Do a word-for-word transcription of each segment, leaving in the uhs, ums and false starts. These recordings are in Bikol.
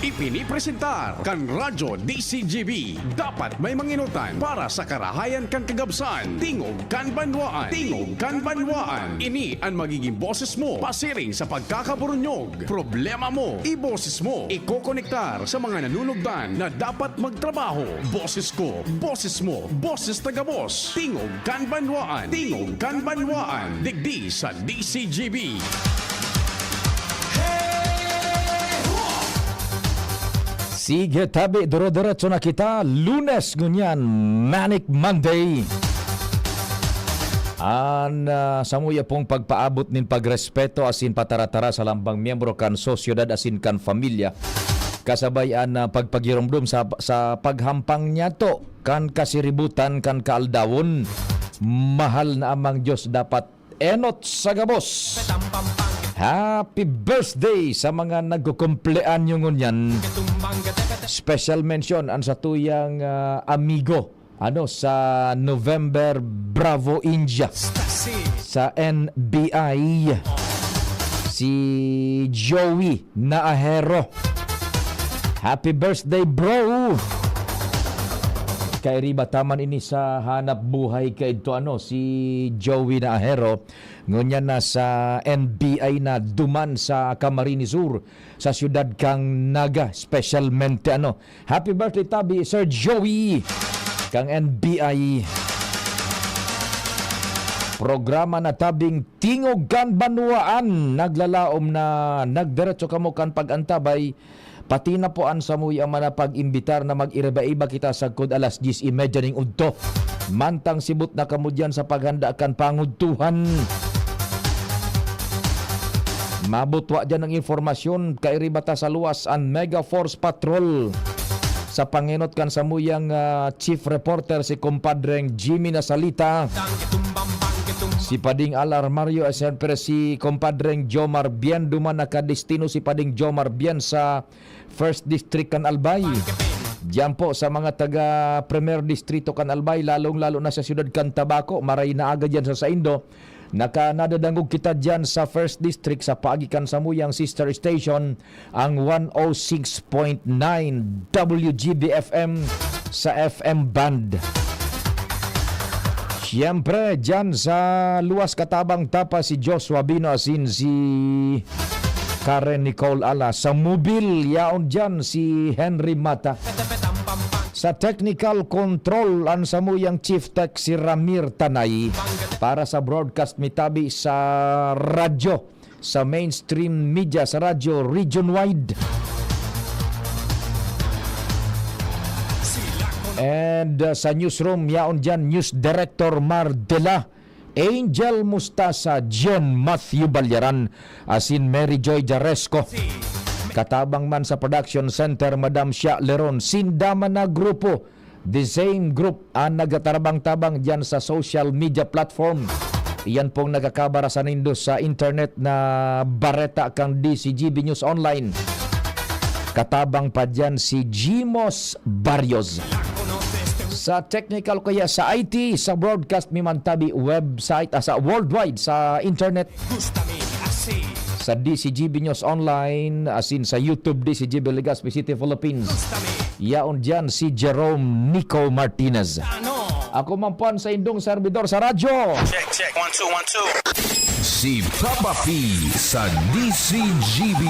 Ipinipresentar kan Radyo D C G B. Dapat may manginotan para sa karahayan kan kagabsan. Tingog kan banwaan. Tingog kan banwaan. Ini an magiging boses mo pasiring sa pagkakaburunyog. Problema mo, iboses mo. Ikokonektar sa mga nanunugdan na dapat magtrabaho. Boses ko, boses mo, boses ta gabos. Tingog kan banwaan. Tingog kan banwaan. Digdi sa D C G B. Sige, tabi, duro-diretso na kita. Lunes ngunyan, Manic Monday. An, ah, samuya pong pagpaabot nin pagrespeto asin pataratara sa lambang miyembro kan sosyedad asin kan pamilya. Kasabay an, ah, pagpagiromdom sa, sa paghampang niyato kan kasiributan kan kaaldawon. Mahal na Amang Diyos, dapat enot sa gabos. Happy birthday sa mga nagkukumpleanyo ngunyan. Special mention an satuyang, ah, amigo, ano, sa November, Bravo, India, sa N B I, si Joey Naahero. Happy birthday, bro! Kairiba ta man ini sa hanap buhay kaidto, ano, si Joey Naahero. Ngunyan nasa N B I na duman sa Camarines Sur, sa siyudad kan Naga, specialmente, ano. Happy birthday, tabi, Sir Joey, kan N B I. Programa na tabing Tingog kan Banwaan, naglalaom na nagdiretso kamo kan pag-antabay, pati na po an samuya man na pag-imbitar na mag-iriba-iba kita sagkod alas dyes y media ning udto. Mantang sibot na kamo diyan sa paghanda kan pangudtuhan. Mabutwa diyan ang informasyon, kairiba ta sa luwas an Mega Force Patrol. Sa pangenot kan samuyang, ah, chief reporter, si Compadreng Jimmy Nasalita, si Pading Al Armario, at siyempre si Compadreng Jomar Bien. Duman nakadestino si Pading Jomar Bien sa First District kan Albay. Diyan po sa mga taga Primer Distrito kan Albay, lalong-lalo na sa siyudad kan Tabaco, maray na aga diyan sa saindo. Naka-, nadadangog kita diyan sa First District sa paagi kan samuyang sister station, ang one oh six point nine W G B F M sa F M band. Siyempre, diyan sa luwas katabang ta pa si Joshua Bino asin si Karen Nicole Ala. Sa mobil, yaon diyan si Henry Mata. Sa technical control, an samuyang chief tech si Ramir Tanay. Para sa broadcast mi tabi sa radyo, sa mainstream media, sa radyo region wide. And, uh, sa newsroom, yaon diyan, News Director Mar Dela, Angel Mustasa, John Matthew Balyaran, asin Mary Joy Jaresco. Katabang man sa production center, Madam Shia Leron, sinda man na grupo, the same group, an nagtatarabang-tabang diyan sa social media platform. Iyan pong nakakabara sa nindo sa internet na bareta kan D C G B News Online. Katabang pa diyan si Jimos Barrios. Sa technical kaya sa I T, sa broadcast mi man tabi, website, ah, sa worldwide, sa internet. Sa D C G B News Online, asin sa YouTube, D C G B Legazpi City, Philippines. Yaon diyan si Jerome Nico Martinez. Ako man po an saindong servidor sa radyo. Check, check. One, two, one, two. Si Papa P sa D C G B.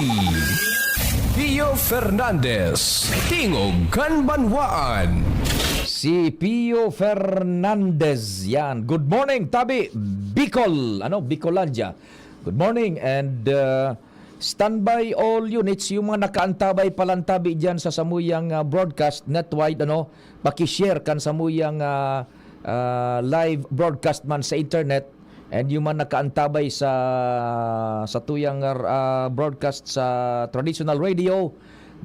Pio Fernandez, Tingog kan Banwaan. Si Pio Fernandez, yan. Good morning, tabi, Bicol. Ano, Bicolandia. Good morning and, uh, standby all units, yung mga nakaantabay palantabi diyan sa samuyang, uh, broadcast netwide, ano, paki-share kan samuyang, uh, uh, live broadcast man sa internet, and yung mga nakaantabay sa, sa tuyang, uh, broadcast sa traditional radio.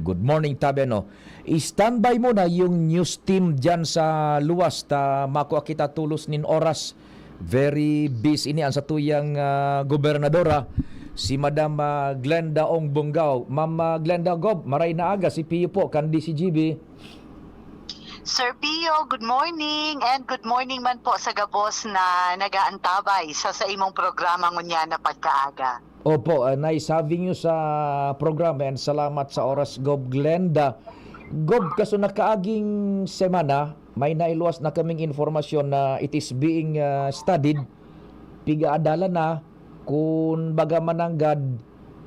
Good morning, tabi, ano. I-standby mo na yung news team diyan sa luwas ta makua kita tolos nin oras. Very busy ni an satuyang, ah, gobernadora, si Madam, ah, Glenda Ong Bongao. Ma'am, ah, Glenda Gob, maray na aga, si Pio po, kan D C G B. Sir Pio, good morning, and good morning man po sa gabos na nag-aantabay sa, sa imong programa ngunyan na pagkaaga. Opo, ah, nice having you sa programa and salamat sa oras, Gob Glenda. Gob, kaso nakaaging semana, may nailuwas na kaming informasyon na it is being, ah, studied, pigaadalan na, kun baga mananggad,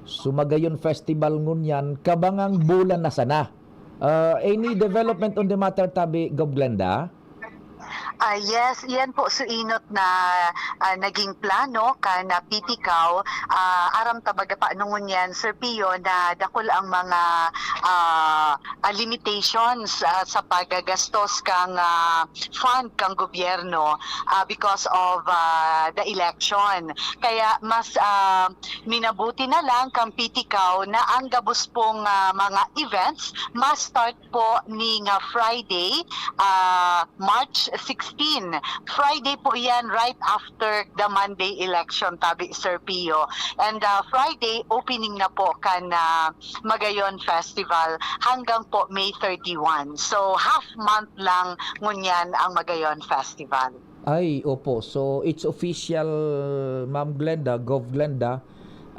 Sumagayon Festival ngunyan, kabangang bulan na sana. Ah, any development on the matter, tabi, Gob Glenda? Ah, yes, iyan po suinot na, ah, naging plano kan, ah, P T CAO. Ah, aram ta baga pa ngunyan, Sir Pio, na dakul ang mga, ah, ah, limitations, ah, sa paggagastos kang, ah, fund kang gobyerno, ah, because of, ah, the election. Kaya mas, ah, minabuti na lang kang P T CAO na ang gabos pong, ah, mga events ma-start po ning, ah, Friday, ah, March sixteen. Friday po yan, right after the Monday election, tabi, Sir Pio. And, ah, Friday, opening na po kan, ah, Magayon Festival hanggang po May thirty-one. So, half month lang ngunyan ang Magayon Festival. Ay, opo. So, it's official, Ma'am Glenda, Gov Glenda.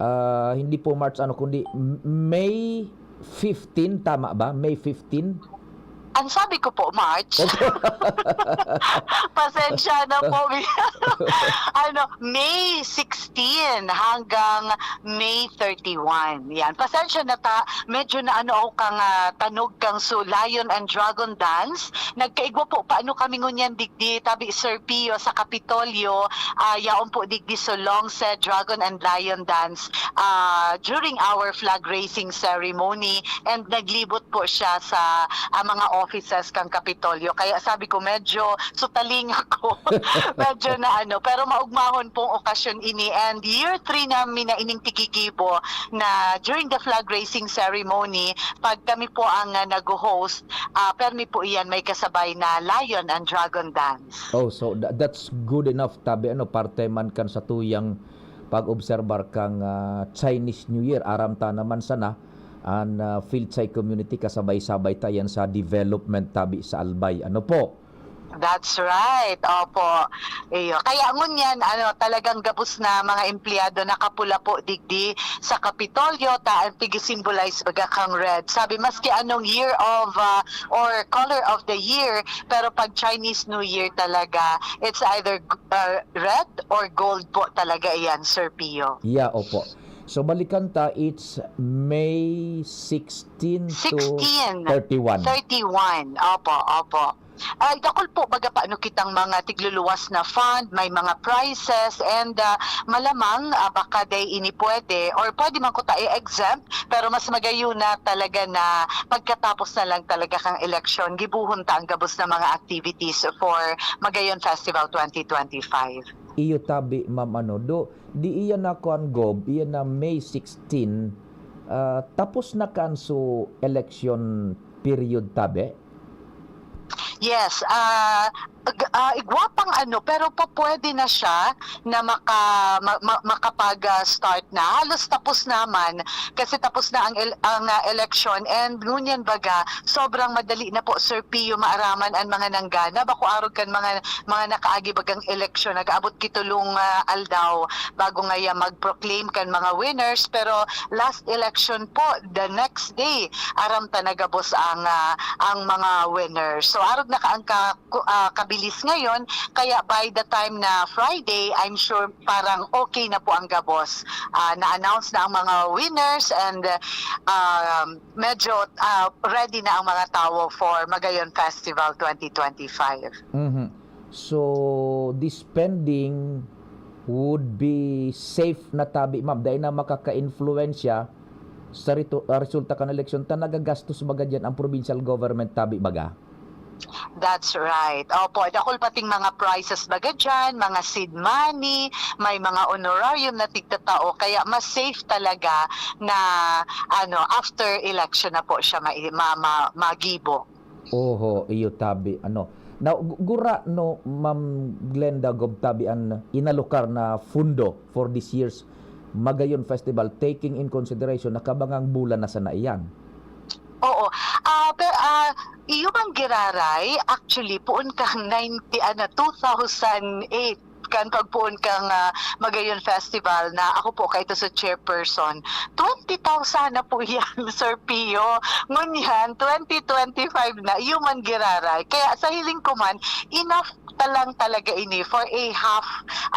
Ah, hindi po March ano, kundi M-, May fifteen, tama ba? May fifteen? Ang sabi ko po, March. Opo. Pasensya na po. Ano, May sixteen hanggang May thirty-one. Yan. Pasensya na ta, medyo na ano ako kang, ah, tanog kang so Lion and Dragon Dance. Nagkaigwa po, paano kami ngunyan digdi, tabi Sir Pio, sa Kapitolyo, ah, yaon po digdi so long said Dragon and Lion Dance, ah, during our flag raising ceremony, and naglibot po siya sa, ah, mga offices kang Kapitolyo. Kaya sabi ko, medyo sutaling ako. Medyo na ano, pero maugmahon pong okasyon ini, and year three namin na ining tigigibo na during the flag raising ceremony, pag kami po ang, ah, nag-host, ah, permi po iyan may kasabay na Lion and Dragon Dance. Oh, so tha-, that's good enough, tabi, ano, parte man kan satuyang pag-obserbar kang, ah, Chinese New Year. Aram ta naman sana, an, ah, Phil-Chay community, kasabay-sabay ta yan sa development, tabi, sa Albay. Ano po? That's right. Opo. Iyo. Kaya ngunyan, ano, talagang gabos na mga empleyado nakapula po digdi sa Kapitolyo, ta ang pigi-symbolize baga kang red. Sabi, maski anong year of, ah, or color of the year, pero pag Chinese New Year talaga, it's either g-, ah, red or gold po talaga iyan, Sir Pio. Yeah, opo. So, balikan ta, it's May sixteen to Sixteen. Thirty-one. Thirty-one. Opo, opo. Ay, dakul po, baga pa, ano, kitang mga tigluluwas na fund, may mga prizes, and, ah, malamang, ah, baka day ini pwede, or pwede man kuta i-exempt, pero mas magayon na talaga na pagkatapos na lang talaga kang eleksyon, gibohon ta ang gabos na mga activities for Magayon Festival twenty twenty-five. Iyo tabi, ma'am, ano, do, di iyan na kuan, Gob, iyan na May sixteen, ah, tapos na kan so election period tabi? Yes, ah, ag-, ah, igwa pang ano, pero papwede na siya na maka-, ma-, ma-, makapag, ah, start na. Halos tapos naman, kasi tapos na ang el-, ang, ah, eleksyon, and ngunyan baga, sobrang madali na po, Sir Pio, maaraman an mga nanggana. Bako arog kan mga, mga nakaagi bagang eleksyon, nag-aabot ki tolong, ah, aldaw bago ngaya mag-proclaim kan mga winners, pero last election po, the next day, aram ta na gabos ang, ah, ang mga winners. So, arog na ka-, ang ka-, ku-, ah, kabilis ngayon, kaya by the time na Friday, I'm sure parang okay na po ang gabos. Ah, na-announce na ang mga winners and, ah, um, medyo, ah, ready na ang mga tao for Magayon Festival twenty twenty-five. Mhm. So, the spending would be safe na tabi, ma'am. Dai na makaka-influensya sa rito-, ah, resulta kan eleksyon ta nagagastos baga diyan ang provincial government tabi baga? That's right. Opo, dakul pating mga prizes baga diyan, mga seed money, may mga honorarium na tigtatao, kaya mas safe talaga na, ano, after election na po siya mai-, ma-, ma-, magibo. Oho, iyo tabi, ano. Na, gu-, gura, no, Ma'am Glenda, Gob, tabi an inalokar na fundo for this year's Magayon Festival, taking in consideration na kabangang bulan na sana iyan. Oo. Ah, pe-, ah, Iyo man giraray, actually, poon kang ninety, ano, two thousand eight, kan pagpoon kang, ah, Magayon Festival na ako po kaito sa chairperson. Twenty thousand na po yan, Sir Pio. Ngunyan, twenty twenty-five na, iyo man giraray. Kaya sa hiling ko man, enough ta lang talaga ini for a half,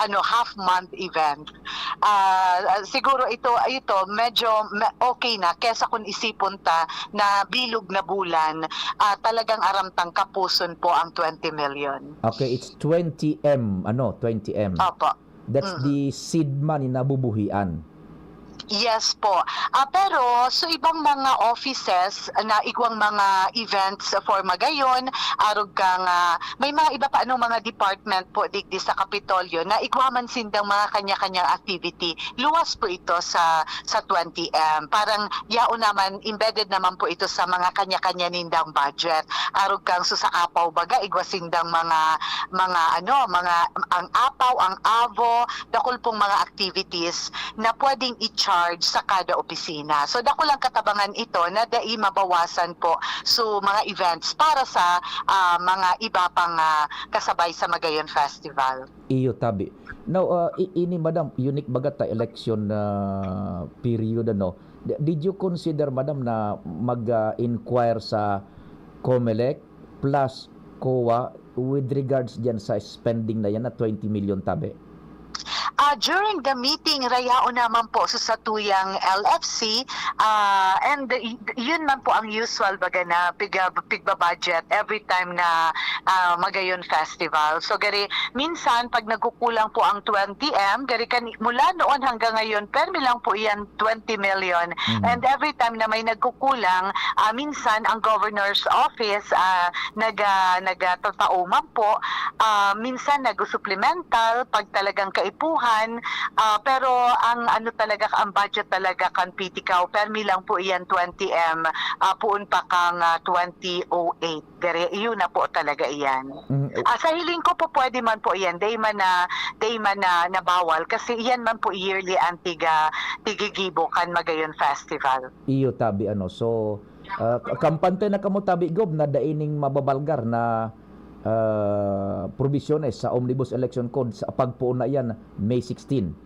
ano, half month event. Ah, ah, siguro ito, ito medyo me okay na kesa kun isipon ta na bilog na bulan, ah, talagang aram tang kapuson po ang twenty million. Okay, it's twenty M, ano, twenty M. Opo. That's Mm. the seed money na bubuhian. Yes po. Ah, pero so ibang mga offices na igwang mga events for Magayon, arog kang, ah, may mga iba pa anong mga department po digdi sa Kapitolyo na igwa man sindang mga kanya-kanyang activity. Luwas po ito sa, sa twenty M. Parang yaon naman, embedded naman po ito sa mga kanya-kanya nindang budget. Arog kang so sa Apaw baga, igwa sindang mga, mga ano, mga, ang Apaw, ang Avo, dakul pong mga activities na pwedeng i-charge sa kada opisina. So, dakul ang katabangan ito na dai mabawasan po so mga events para sa, ah, mga iba pang, ah, kasabay sa Magayon Festival. Iyo, tabi. Now, ah, i-, ini, madam, unique baga ta election, ah, period, ano? D-, did you consider, madam, na mag, ah, inquire sa Comelec plus COA with regards diyan sa spending na yan na twenty million tabi? Ah, during the meeting, rayaon naman po sa satuyang L F C, ah, and y-, yun man po ang usual baga na piga-, pigba-budget every time na, ah, Magayon Festival. So, gari, minsan pag nagkukulang po ang twenty M, gari kan-, mula noon hanggang ngayon, permi lang po yan twenty million. Mhm. And every time na may nagkukulang, ah, minsan ang governor's office, ah, nag-, ah, nagtatao man po, ah, minsan nag-supplemental pag talagang kaipuhan, ah, pero ang ano talaga, ang budget talaga kan P T CAO, permi lang po iyan twenty M, ah, poon pa kang, ah, twenty oh eight. Gari, iyon na po talaga iyan. Mm, eh, Ah, sa hiling ko po, pwede man po iyan. Dai man na, dai man na, nabawal. Kasi iyan man po yearly ang tiga, tigigibo kan Magayon Festival. Iyo, tabi, ano. So, ah, ka-, kampante na kamo, tabi, Gob, na dai ning mababalgar na, ah, probisyones sa Omnibus Election Code sa pagpoon na iyan, May sixteen.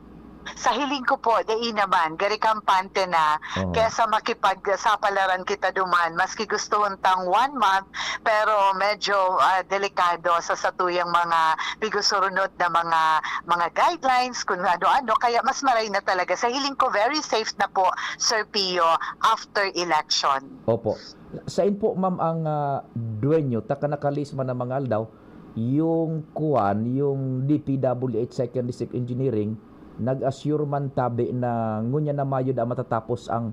Sa hiling ko po, dai naman, gari kampante na, Oo. kesa makipagsapalaran kita duman, maski gustohon tang one month, pero medyo, ah, delikado sa satuyang mga pigusurunod na mga, mga guidelines, kung ano-ano. Kaya mas maray na talaga. Sa hiling ko, very safe na po, Sir Pio, after election. Opo. Sain po, ma'am, ang, ah, duwenyo, ta kan nakalihis man na mga aldaw, yung kuwan, yung D P W H Second District Engineering, nag-assure man tabi na ngunyan na Mayo daa matatapos ang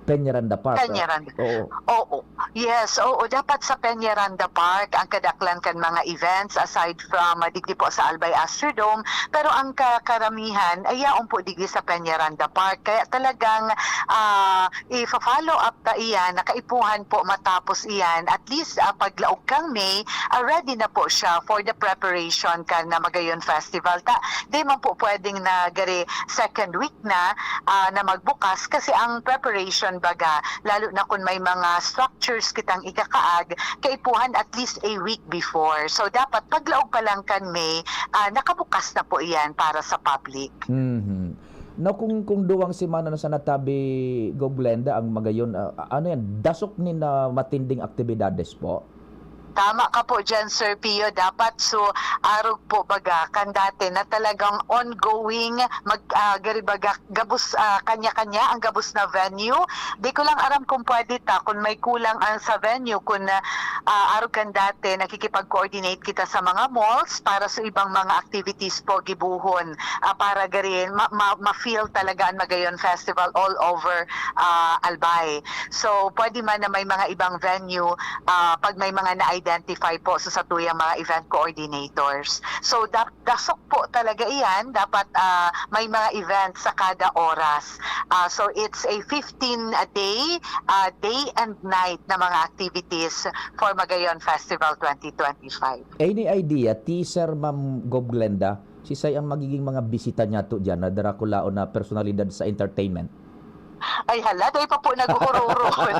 Peñaranda Park, ah, Peñaranda. Oo. Oo. Yes, oo. Dapat sa Peñaranda Park ang kadaklan kan mga events aside from, ah, digdi po sa Albay Astrodome. Pero ang ka-, karamihan ay yaon po digdi sa Peñaranda Park. Kaya talagang, ah, ifa-follow up ta iyan, na kaipuhan po matapos iyan. At least, ah, paglaog kang May, ah, ready na po siya for the preparation kan na Magayon Festival. Ta, di man po pwedeng na gari second week na, ah, na magbukas kasi ang preparation baga, lalo na kung may mga structures kitang ikakaag, kaipuhan at least a week before. So, dapat paglaog pa lang kan May, ah, nakabukas na po iyan para sa public. Mhm. Now, kung, kung duwang semana na sana tabi, Gob Glenda, ang Magayon, ah, ano yan, dasok nin, ah, matinding aktibidades po? Tama ka po diyan, Sir Pio. Dapat so, arog po baga, kan dati na talagang ongoing, mag, ah, gari baga, gabos, ah, kanya-kanya ang gabos na venue. Di ko lang aram kung pwede ta, kung may kulang ang sa venue, kung, ah, ah, arog kan dati, nakikipag-coordinate kita sa mga malls para sa ibang mga activities po, gibohon, ah, para gari ma-, ma-, ma-feel talaga ang Magayon Festival all over, ah, Albay. So, pwede man na may mga ibang venue, ah, pag may mga na-identify po sa satuyang mga event coordinators. So, dap-, dasok po talaga iyan. Dapat, ah, may mga event sa kada oras. Ah, so, it's a fifteen a day, ah, day and night na mga activities for Magayon Festival twenty twenty-five. Any idea, teaser, Ma'am Gob Glenda, sisay ang magiging mga bisita niyato diyan na darakulaon na personalidad sa entertainment? Ay hala, dai pa po nag-uururod.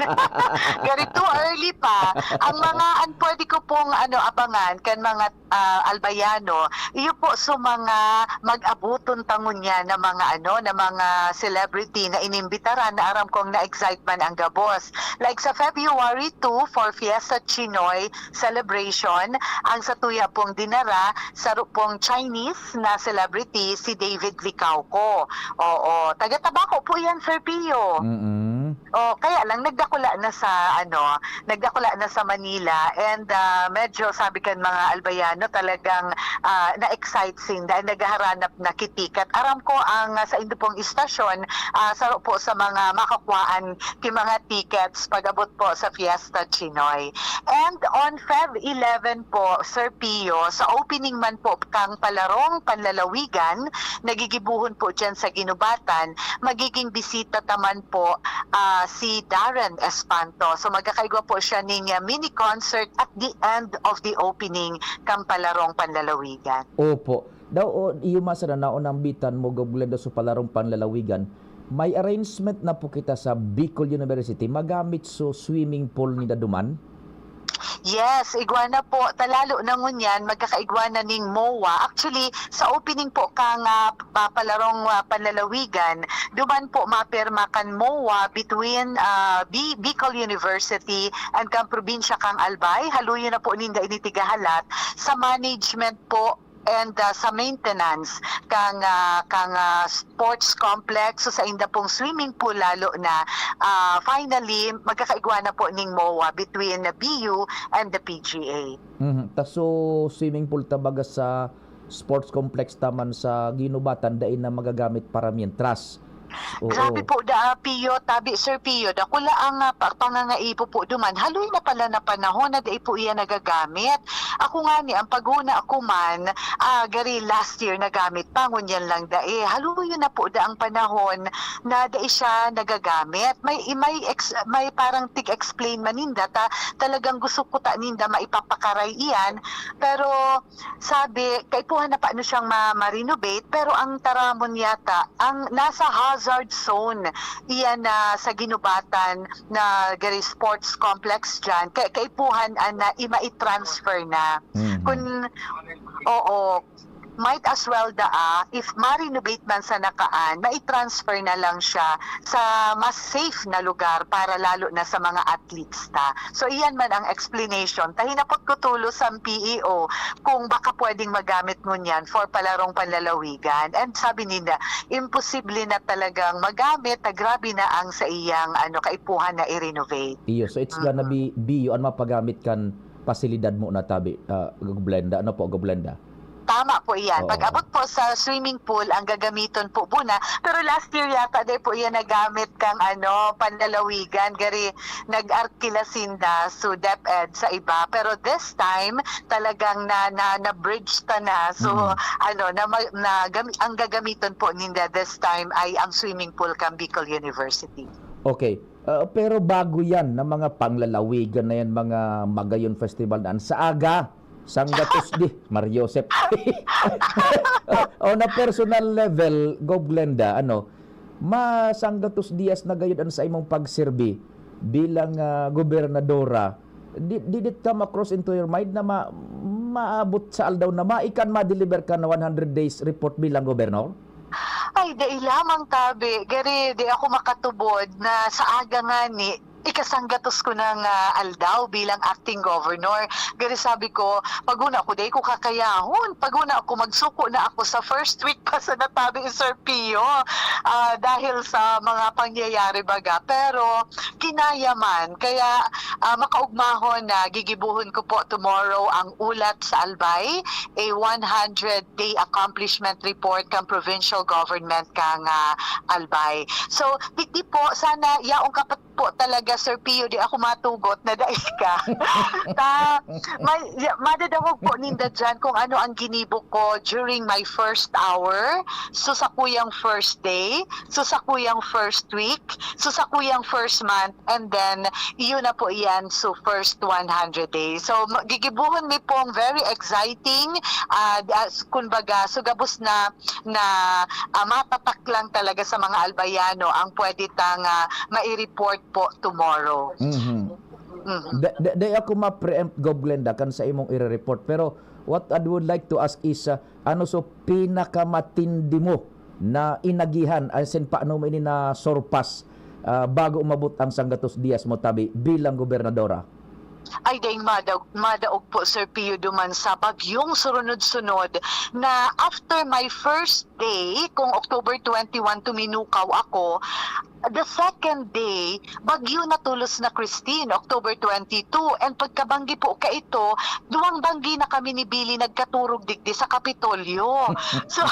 Gari too early pa. Ang mga, ang pwede ko pong ano, abangan kan mga, ah, Albayano, iyo po sa mga mag-abuton ta ngunyan na mga ano, na mga celebrity na inimbitaran na aram kong na-excite man ang gabos. Like sa February two for Fiesta Chinoy celebration, ang satuya pong dinara, saro pong Chinese na celebrity, si David Licauco. Oo, taga Tabaco po yan, Sir Pio. Mm-mm. Oh, kaya lang nagdakula na sa ano, nagdakula na sa Manila and ah, medyo sabi kan mga Albayano talagang ah, na-excite sinda and naghaharanap na ki ticket. Aram ko ang ah, sa indo pong istasyon, ah, saro po sa mga makakuhaan ki mga tickets pag-abot po sa Fiesta Chinoy. And on Feb eleven po, Sir Pio, sa opening man po kang Palarong Panlalawigan, nagigibuhon po dyan sa Ginubatan, magiging bisita taman po ah, si Darren Espanto. So magkakaigwa po siya ning ah, mini concert at the end of the opening kang Palarong Panlalawigan. Opo. Daw, o, iyo man sana naon ang bitan mo, Gob Glenda, sa Palarong Panlalawigan. May arrangement na po kita sa Bicol University. Magamit so swimming pool ni Daduman? Yes, igwa na po. Talalo na ngunyan, magkakaigwa na ning MOA. Actually, sa opening po kang ah, pa- Palarong ah, Panlalawigan, duman po mapirma kan MOA between ah, Bi- Bicol University and kang probinsya kang Albay. Haluyo na po ninda ini tigahalat sa management po and ah, sa maintenance kang ah, kang ah, sports complex, so sa inda pong swimming pool lalo na. Ah, finally, magkakaigwa na po ning MOA between the B U and the P G A. Mhm. Ta so swimming pool ta baga sa sports complex ta man sa Ginubatan, dai na magagamit para mientras. Oo. Grabe po da, Pio, tabi, Sir Pio, dakula ang ah, pa- pangangaipo po duman. Haloy na pala na panahon na dai po iya nagagamit. Ako nga ni, ang paghuna ako man, ah, gari last year nagamit pa, ngunyan lang dai. Haloy na po da ang panahon na dai siya nagagamit. May, may, ex, may parang tig-explain maninda ta, talagang gusto ko ta ninda maipapakaray iyan. Pero sabi, kaipuhan na pa ano siyang ma- ma-renovate, pero ang taramon yata, ang nasa hazard zone, iyan na sa Ginubatan na gari sports complex dyan, kay kaipuhan an na ima-transfer na. Mhm. Kun, oo, might as well daa, if ma-renovate man sa nakaan, mai-transfer na lang siya sa mas safe na lugar para lalo na sa mga athletes ta. So, iyan man ang explanation. Tahinapot ko tulos ang P E O kung baka pwedeng magamit ngunyan for palarong panlalawigan. And sabi nila, imposible na talagang magamit, na grabe na ang sa iyang ano, kaipuhan na i-renovate. Iyo, so it's gonna be B U an mapagamit kan pasilidad mo na tabi, ah, Gob Glenda. Ano po, Gob Glenda? Tama po iyan. Oo. Pag-abot po sa swimming pool, ang gagamiton po muna. Pero last year yata, di po iyan nagamit kang ano, panlalawigan. Gari, nag-arkila sinda, so DepEd sa iba. Pero this time, talagang na, na, na-bridge ta na. So, Mm. ano, na, ma- na gami- ang gagamiton po ninda this time ay ang swimming pool kang Bicol University. Okay. Ah, pero bago yan na mga panglalawigan na yan, mga Magayon Festival na sa aga, sanggatos di, Mar Joseph. On a personal level, Gob Glenda, ano, masanggatos dias na gayud an sa imong pagserbi bilang ah, gobernadora. Di, did it come across into your mind na ma, maabot sa aldaw na maikan ma-deliver ka na one hundred days report bilang gobernador? Ay, dai lamang tabi. Gari, di ako makatubod na sa aga nga ni, ikasanggatos ko ng ah, aldaw bilang acting governor. Gari sabi ko, paguna ako, dai ko kakayahon. Paguna ako, magsuko na ako sa first week pa sa natabi ni Sir Pio. Ah, dahil sa mga pangyayari baga. Pero, kinaya man. Kaya, ah, makaugmahon na gigibuhon ko po tomorrow ang ulat sa Albay, a one hundred day accomplishment report kang provincial government kang ah, Albay. So, digdi po, sana yaong kapat po talaga Sir Pio, di ako matugot na dai ka. Ta, may, ya, madadangog po ninda dyan kung ano ang ginibo ko during my first hour. So, sa kuyang first day, so, sa kuyang first week, so, sa kuyang first month, and then, iyon na po iyan, so, first one hundred days. So, ma-, gigibuhon mi pong very exciting, ah, di, ah, s-, kumbaga, so, gabos na, na, ah, matatak lang talaga sa mga Albayano ang pwede tang, ah, mai-report po tomorrow. Mhm. Mhm. Da-, da-, dai ako ma-preempt, Gov Glenda, kan sa imong ire-report. Pero what I would like to ask is, ah, ano so pinakamatindi mo na inagihan, as in, paano mo ini na-surpass, ah, bago umabot ang sanggatos diyas mo tabi bilang gobernadora? Ay, daing madaog, madaog po, Sir Pio, duman sa bagyong surunod-sunod na after my first day, kung October twenty-one tuminukaw ako, the second day, bagyo na tulos na, Christine, October twenty-two. And pagkabanggi po kaito, duwang banggi na kami ni Billy nagkaturog digdi sa Kapitolyo. So,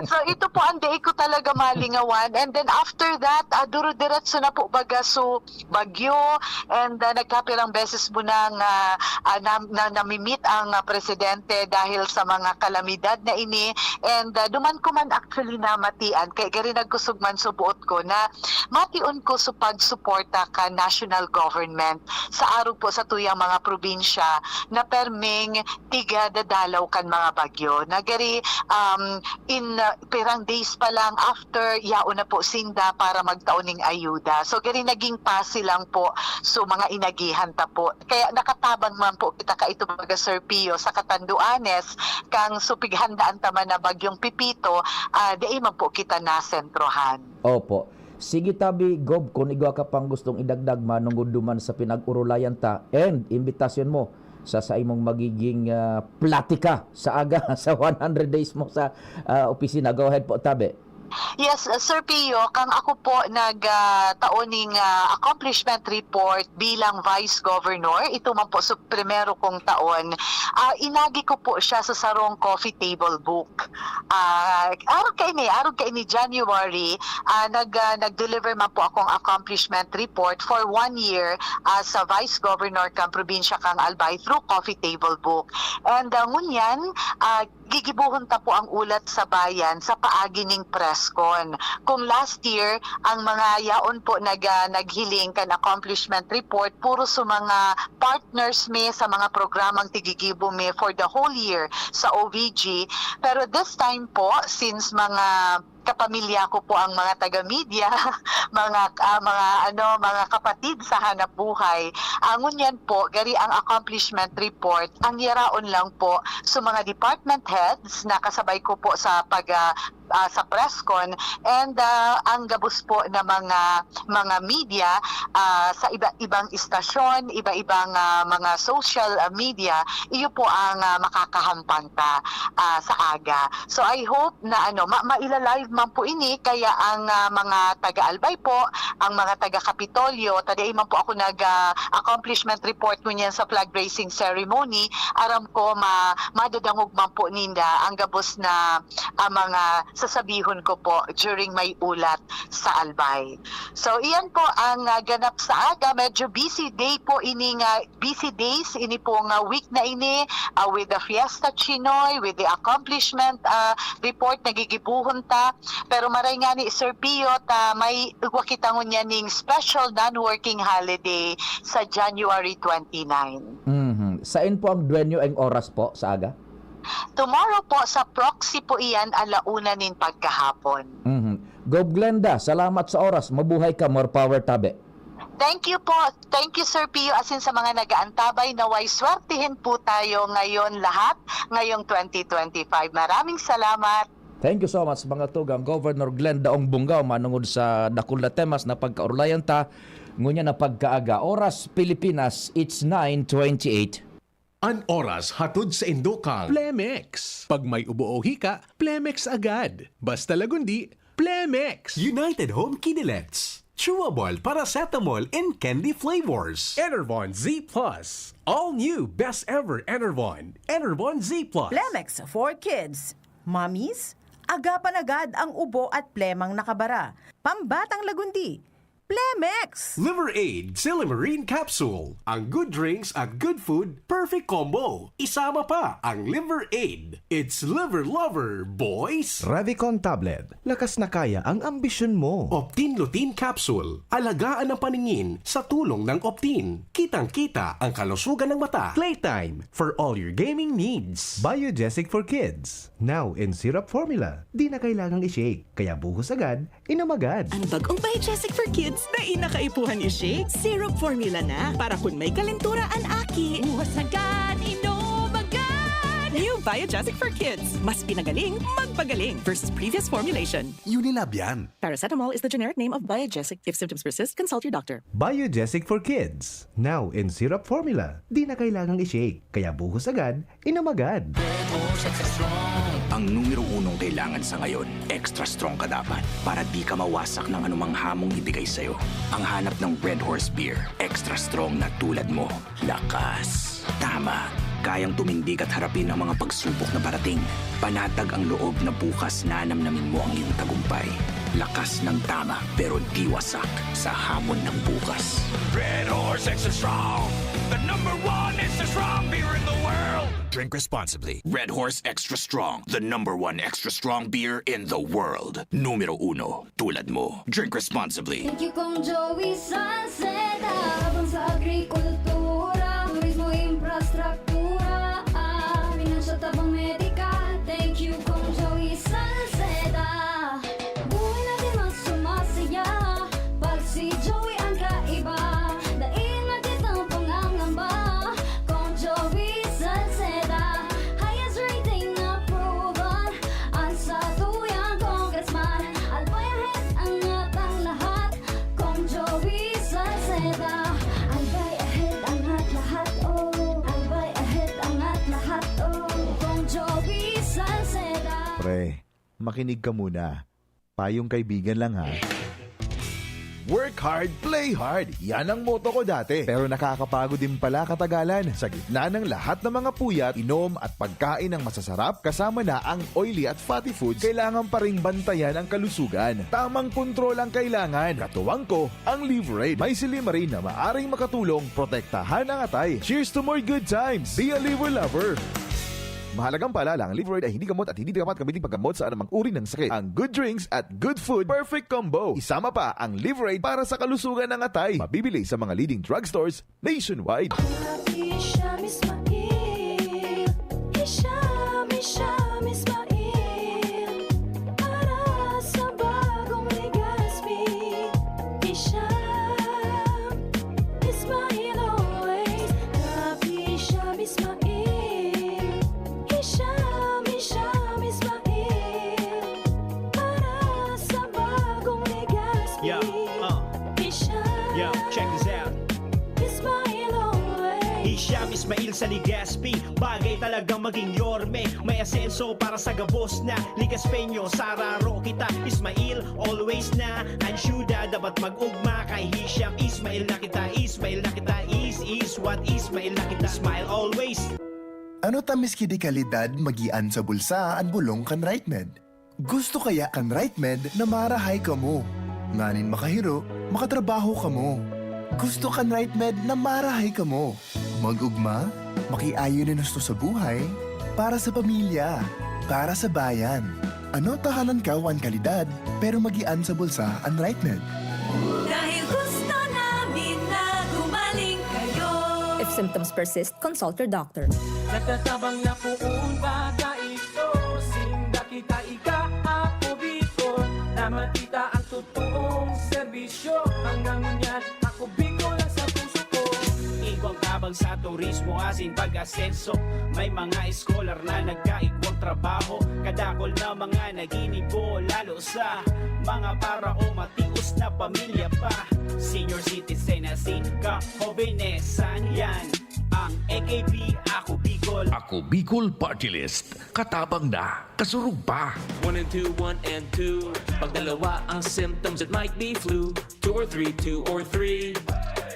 so ito po ang dai ko talaga malingawan. And then after that, ah, duro-diretso na po baga so bagyo. And, ah, nagkapirang beses mo nang, ah, ah, na, na, namimit ang, ah, presidente dahil sa mga kalamidad na ini. And, ah, duman ko man actually namatian, kay gari nagkusog man so buot ko na mation ko sa pagsuporta kan national government sa arog po sa tuyang mga probinsya na perming tiga dadalaw kan mga bagyo. Na gari, um, in, uh, pirang days pa lang after, yaon na po sinda para magtao ning ayuda. So, gari naging pasi lang po. So, mga inagihan ta po. Kaya nakatabang man po kita kaito, baga, Sir Pio, sa katanduanes, kang supighandaan ta man na bagyong Pipito, ah, dai man po kita nasentrohan. Opo. Sige, tabi, Gob, kun igwa ka pang gustong idagdag manongod duman sa pinag-orolayan ta and imbitasyon mo sa, sa imong magiging, ah, platika sa aga sa one hundred days mo sa, ah, opisina. Go ahead po, tabi. Yes, uh, Sir Pio, kang ako po nag, ah, tao ning, ah, accomplishment report bilang Vice Governor, ito man po sa primero kong taon, ah, inagi ko po siya sa sarong coffee table book. Ah, arog kaini, arog kaini, January, ah, nag, ah, nag-deliver man po akong accomplishment report for one year as a Vice Governor kang probinsya kang Albay through coffee table book. And, ah, ngunyan, ah, gigibohon ta po ang ulat sa bayan sa paagi ning press con. Kung last year, ang mga yaon po nag, ah, naghiling kan accomplishment report, puro sa mga partners mi sa mga programang tigigibo mi for the whole year sa O V G. Pero this time po, since mga kapamilya ko po ang mga taga-media, mga, ah, mga, ano, mga kapatid sa hanap buhay, ah, ngunyan po, gari ang accomplishment report, ang yaraon lang po sa mga department heads na kasabay ko po sa pag, ah, ah, sa press con, and, ah, ang gabos po na mga, mga media, ah, sa iba-ibang istasyon, iba-ibang, ah, mga social, ah, media, iyo po ang, ah, makakahampang ta, ah, sa aga. So, I hope na, ano, ma-, maila-live man po ini, kaya ang, ah, mga taga-Albay po, ang mga taga-Kapitolyo, ta dai man po ako nag, ah, accomplishment report ngunyan sa flag raising ceremony, aram ko ma-, madadangog man po ninda ang gabos na, ah, mga sasabihon ko po during my ulat sa Albay. So, iyan po ang, ah, ganap sa aga. Medyo busy day po ini nga, busy days ini po nga week na ini, ah, with the Fiesta Chinoy, with the accomplishment, ah, report na gigibohon ta. Pero maray ngani, Sir Pio, ta may igwa kita ngunyan ning special non-working holiday sa January twenty-nine. Mhm. Sain po ang duenyo ning oras po sa aga? Tomorrow po, sa proxy po iyan, ala una nin pagkahapon. Mhm. Gov Glenda, salamat sa oras. Mabuhay ka, more power, tabi. Thank you po. Thank you, Sir Pio. Asin sa mga nag-aantabay, naway swertihin po tayo ngayon lahat, ngayong twenty twenty-five. Maraming salamat. Thank you so much, mga tugang. Governor Glenda Ong Bungao, manungod sa dakul na temas na pagkaorolayan ta, ngunyan na pagkaaga. Oras, Pilipinas, it's nine twenty-eight. An oras hatod sa indo kan Plemex. Pag may ubo o hika, Plemex agad. Basta Lagundi, Plemex. United Home Kinilets. Chewable paracetamol in candy flavors. Enervon Z plus. All new best ever Enervon. Enervon Z plus. Plemex for kids. Mommies, agapan agad ang ubo at plemang nakabara. Pambatang Lagundi. Plemex! Liver Aid Silimarin Capsule. Ang good drinks at good food, perfect combo. Isama pa ang Liver Aid. It's Liver Lover, boys! Revicon Tablet. Lakas na kaya ang ambisyon mo. Optin Lutein Capsule. Alagaan ang paningin sa tulong ng Optin. Kitang-kita ang kalusugan ng mata. Playtime for all your gaming needs. Biogesic for Kids. Now in syrup formula. Di na kailangang i-shake. Kaya buhos agad, inom agad. An bag-ong Biogesic for Kids, dai na kaipuhan i-shake. Syrup formula na, para kun may kalentura an aki. Buhos agad, inom agad! New Biogesic for Kids. Mas pinagaling, magpagaling. Versus previous formulation. Unilab yan. Paracetamol is the generic name of Biogesic. If symptoms persist, consult your doctor. Biogesic for Kids. Now in syrup formula. Di na kailangang i-shake. Kaya buhos agad, inom agad. Ang numero unong kailangan sa ngayon, extra strong ka dapat para di ka mawasak ng anumang hamong ibigay sa'yo. Ang hanap ng Red Horse Beer, extra strong na tulad mo. Lakas. Tama. Kayang tumindig at harapin ang mga pagsubok na parating. Panatag ang loob na bukas nanamnamin mo ang iyong tagumpay. Lakas ng tama, pero di wasak sa hamon ng bukas. Red Horse Extra Strong, the number one extra strong beer in the world. Drink responsibly. Red Horse Extra Strong, the number one extra strong beer in the world. Numero uno, tulad mo. Drink responsibly. Thank you, Kong Joey Salceda. Tabang sa agrikultura, turismo, infrastruktura, ah, financial tabang medikal. Thank you, Kong Joey Salceda. Buhay natin mas sumasaya pag si Joey ang kaiba. Dai na kitang pangangamba, Kong Joey Salceda. Highest rating approval, ang satuyang congressman. Albay ahead ang atang lahat, Kong Joey Salceda. Albay ahead ang at lahat, oh. Albay ahead ang at lahat, oh. Kong Joey Salceda. Pre, makinig ka muna. Payong kaibigan lang, ha. Work hard, play hard. Yan ang motto ko dati. Pero nakakapagod din pala katagalan. Sa gitna ng lahat ng mga puyat, inom at pagkain ng masasarap, kasama na ang oily at fatty foods, kailangan pa ring bantayan ang kalusugan. Tamang kontrol ang kailangan. Katuwang ko, ang Liverade. May silimarin na maaring makatulong protektahan ang atay. Cheers to more good times! Be a Liver Lover! Mahalagang paalala, ang Liverade ay hindi gamot at hindi dapat gamitin paggamot sa anumang uri ng sakit. Ang good drinks at good food, perfect combo. Isama pa ang Liverade para sa kalusugan ng atay. Mabibili sa mga leading drugstores nationwide. Happy Sham Ismail. Hisham, Hisham Ismail. Para sa bagong Legazpi. Hisham Ismail always. Happy Sham Ismail. Hisham, Hisham Ismail. Para sa bagong Legazpi. Yeah, uh. Hisham. Yeah, check this out. Ismail always. Hisham Ismail sa Legazpi. Bagay talagang maging yorme. May asenso para sa gabos na Legazpeño. Sararo kita, Ismail always na. Ang syudad dapat mag-ugma. Kay Hisham Ismail na kita, Ismail na kita. Is, is what Ismail na kita. Smile always. Ano ta miski di kalidad magian sa bulsa an bolong kan Rightmed? Gusto kaya kan Rightmed na marahay kamo? Nganing makahiro, makatrabaho kamo. Gusto kan Rightmed na marahay kamo? Mag-ugma, makiayon nin husto sa buhay, para sa pamilya, para sa bayan. Ano ta halangkaw an kalidad, pero magian sa bulsa an Rightmed? Dahil gusto namin na gumaling kayo. If symptoms persist, consult your doctor. Nagtatabang na poon baga ito, sinda kita ika, ako Bicol, na makita ang totoong serbisyo. Hanggang ngunyan, ako Bicol ang sa puso ko. Igwang tabang sa turismo, asin pag-asenso. May mga scholar na nagkaigwang trabaho. Kadakol na mga naginibo, lalo sa mga para o matios na pamilya pa. Senior citizen asin ka, hobenesan yan. Ang A K P, Ako Bicol. Ako Bicol Party List. Katabang na, kasurog pa. One and two, one and two. Pag dalawa ang symptoms, it might be flu. Two or three, two or three.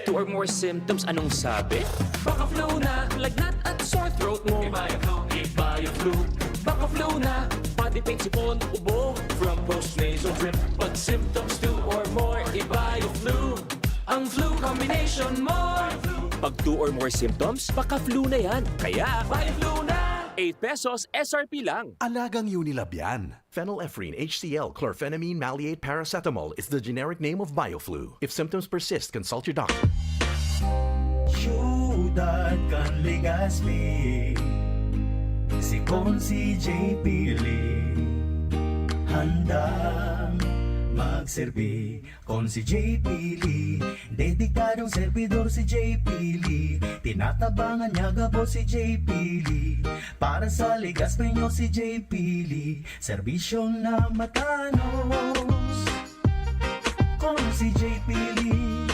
Two or more symptoms, anong sabi? Baka flu na, lagnat at sore throat mo. Ibaya flu, ibaya flu. Baka flu na, pati Tipid, sipon, ubo, from post nasal drip. Pag symptoms two or more, i-Bioflu. Ang flu combination mo. Pag two or more symptoms, baka flu na yan. Kaya, Bioflu na. Eight pesos S R P lang. Alagang Unilab yan. Phenylephrine H C L chlorphenamine maleate paracetamol is the generic name of Bioflu. If symptoms persist, consult your doctor. Siyudad kan Legazpi, si Consi J P Lee, handang magserbi. Consi J P Lee, dedikadong servidor si J P Lee. Tinatabangan niya gabos si J P Lee. Para sa Legazpi nyo si J P Lee, serbisyong na matanos. Consi J P Lee,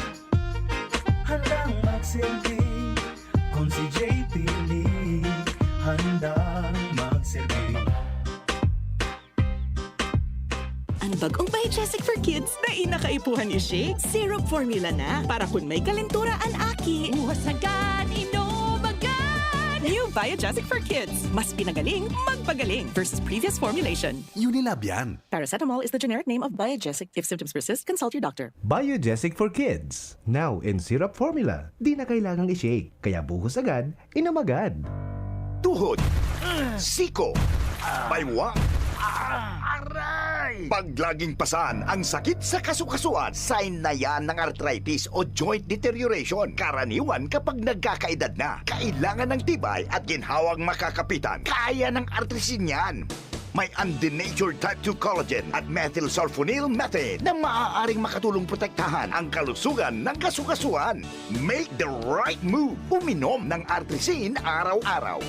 handang magserbi. Consi J P Lee, handang magserbi. An bag-ong Biogesic for Kids, dai na kaipuhan i-shake. Syrup formula na, para kun may kalentura an aki. Buhos agad, inom agad! New Biogesic for Kids. Mas pinagaling, magpagaling versus previous formulation. Unilab yan. Paracetamol is the generic name of Biogesic. If symptoms persist, consult your doctor. Biogesic for Kids. Now in syrup formula. Di na kailangang i-shake. Kaya buhos agad, inom agad. Tuhod, siko, baywa, aray! Pag laging pasan ang sakit sa kasukasuan, sign na yan ng arthritis o joint deterioration. Karaniwan kapag nagkakaedad na, kailangan ng tibay at ginhawang makakapitan. Kaya ng Artrisin yan. May undenatured type two collagen at methylsulfonyl methane na maaaring makatulong protektahan ang kalusugan ng kasukasuan. Make the right move. Uminom ng Artrisin araw-araw.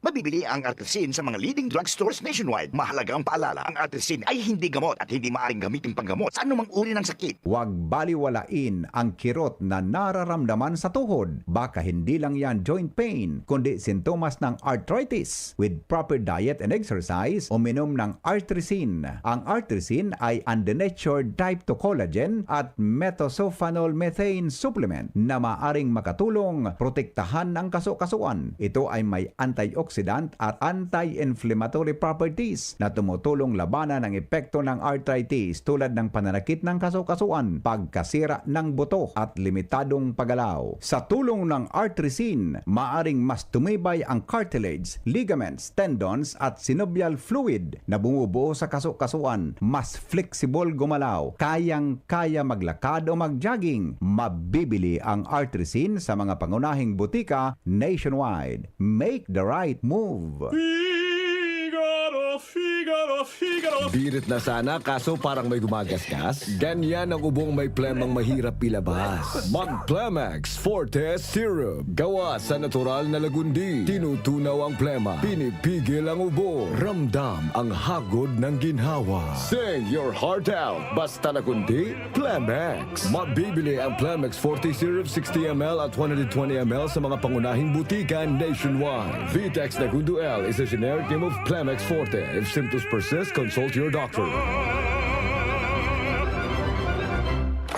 Mabibili ang Artrisin sa mga leading drugstores nationwide. Mahalagang paalala, ang Artrisin ay hindi gamot at hindi maaaring gamitin panggamot sa anumang uri ng sakit. Huwag baliwalain ang kirot na nararamdaman sa tuhod. Baka hindi lang yan joint pain, kundi sintomas ng arthritis. With proper diet and exercise, uminom ng Artrisin. Ang Artrisin ay undenatured type two collagen at methylsulfonyl methane supplement na maaring makatulong protektahan ang kasukasuan. Ito ay may antioxidant at anti-inflammatory properties na tumutulong labanan ang epekto ng arthritis, tulad ng pananakit ng kasukasuan, pagkasira ng buto, at limitadong paggalaw. Sa tulong ng Artrisin, maaring mas tumibay ang cartilage, ligaments, tendons, at synovial fluid na bumubuo sa kasukasuan. Mas flexible gumalaw, kayang-kaya maglakad o mag-jogging. Mabibili ang Artrisin sa mga pangunahing butika nationwide. Make the right move. Figaro, Figaro, Figaro. Birit na sana, kaso parang may gumagasgas. Ganyan ang ubong may plemang mahirap ilabas. Mag Plemex Forte Syrup. Gawa sa natural na lagundi. Tinutunaw ang plema. Pinipigil ang ubo. Ramdam ang hagod ng ginhawa. Sing your heart out. Basta lagundi, Plemex. Mabibili ang Plemex Forte Syrup sixty M L at one hundred twenty M L sa mga pangunahing butika nationwide. Vitex Nagundo L is a generic name of Plemex Forte. If symptoms persist, consult your doctor.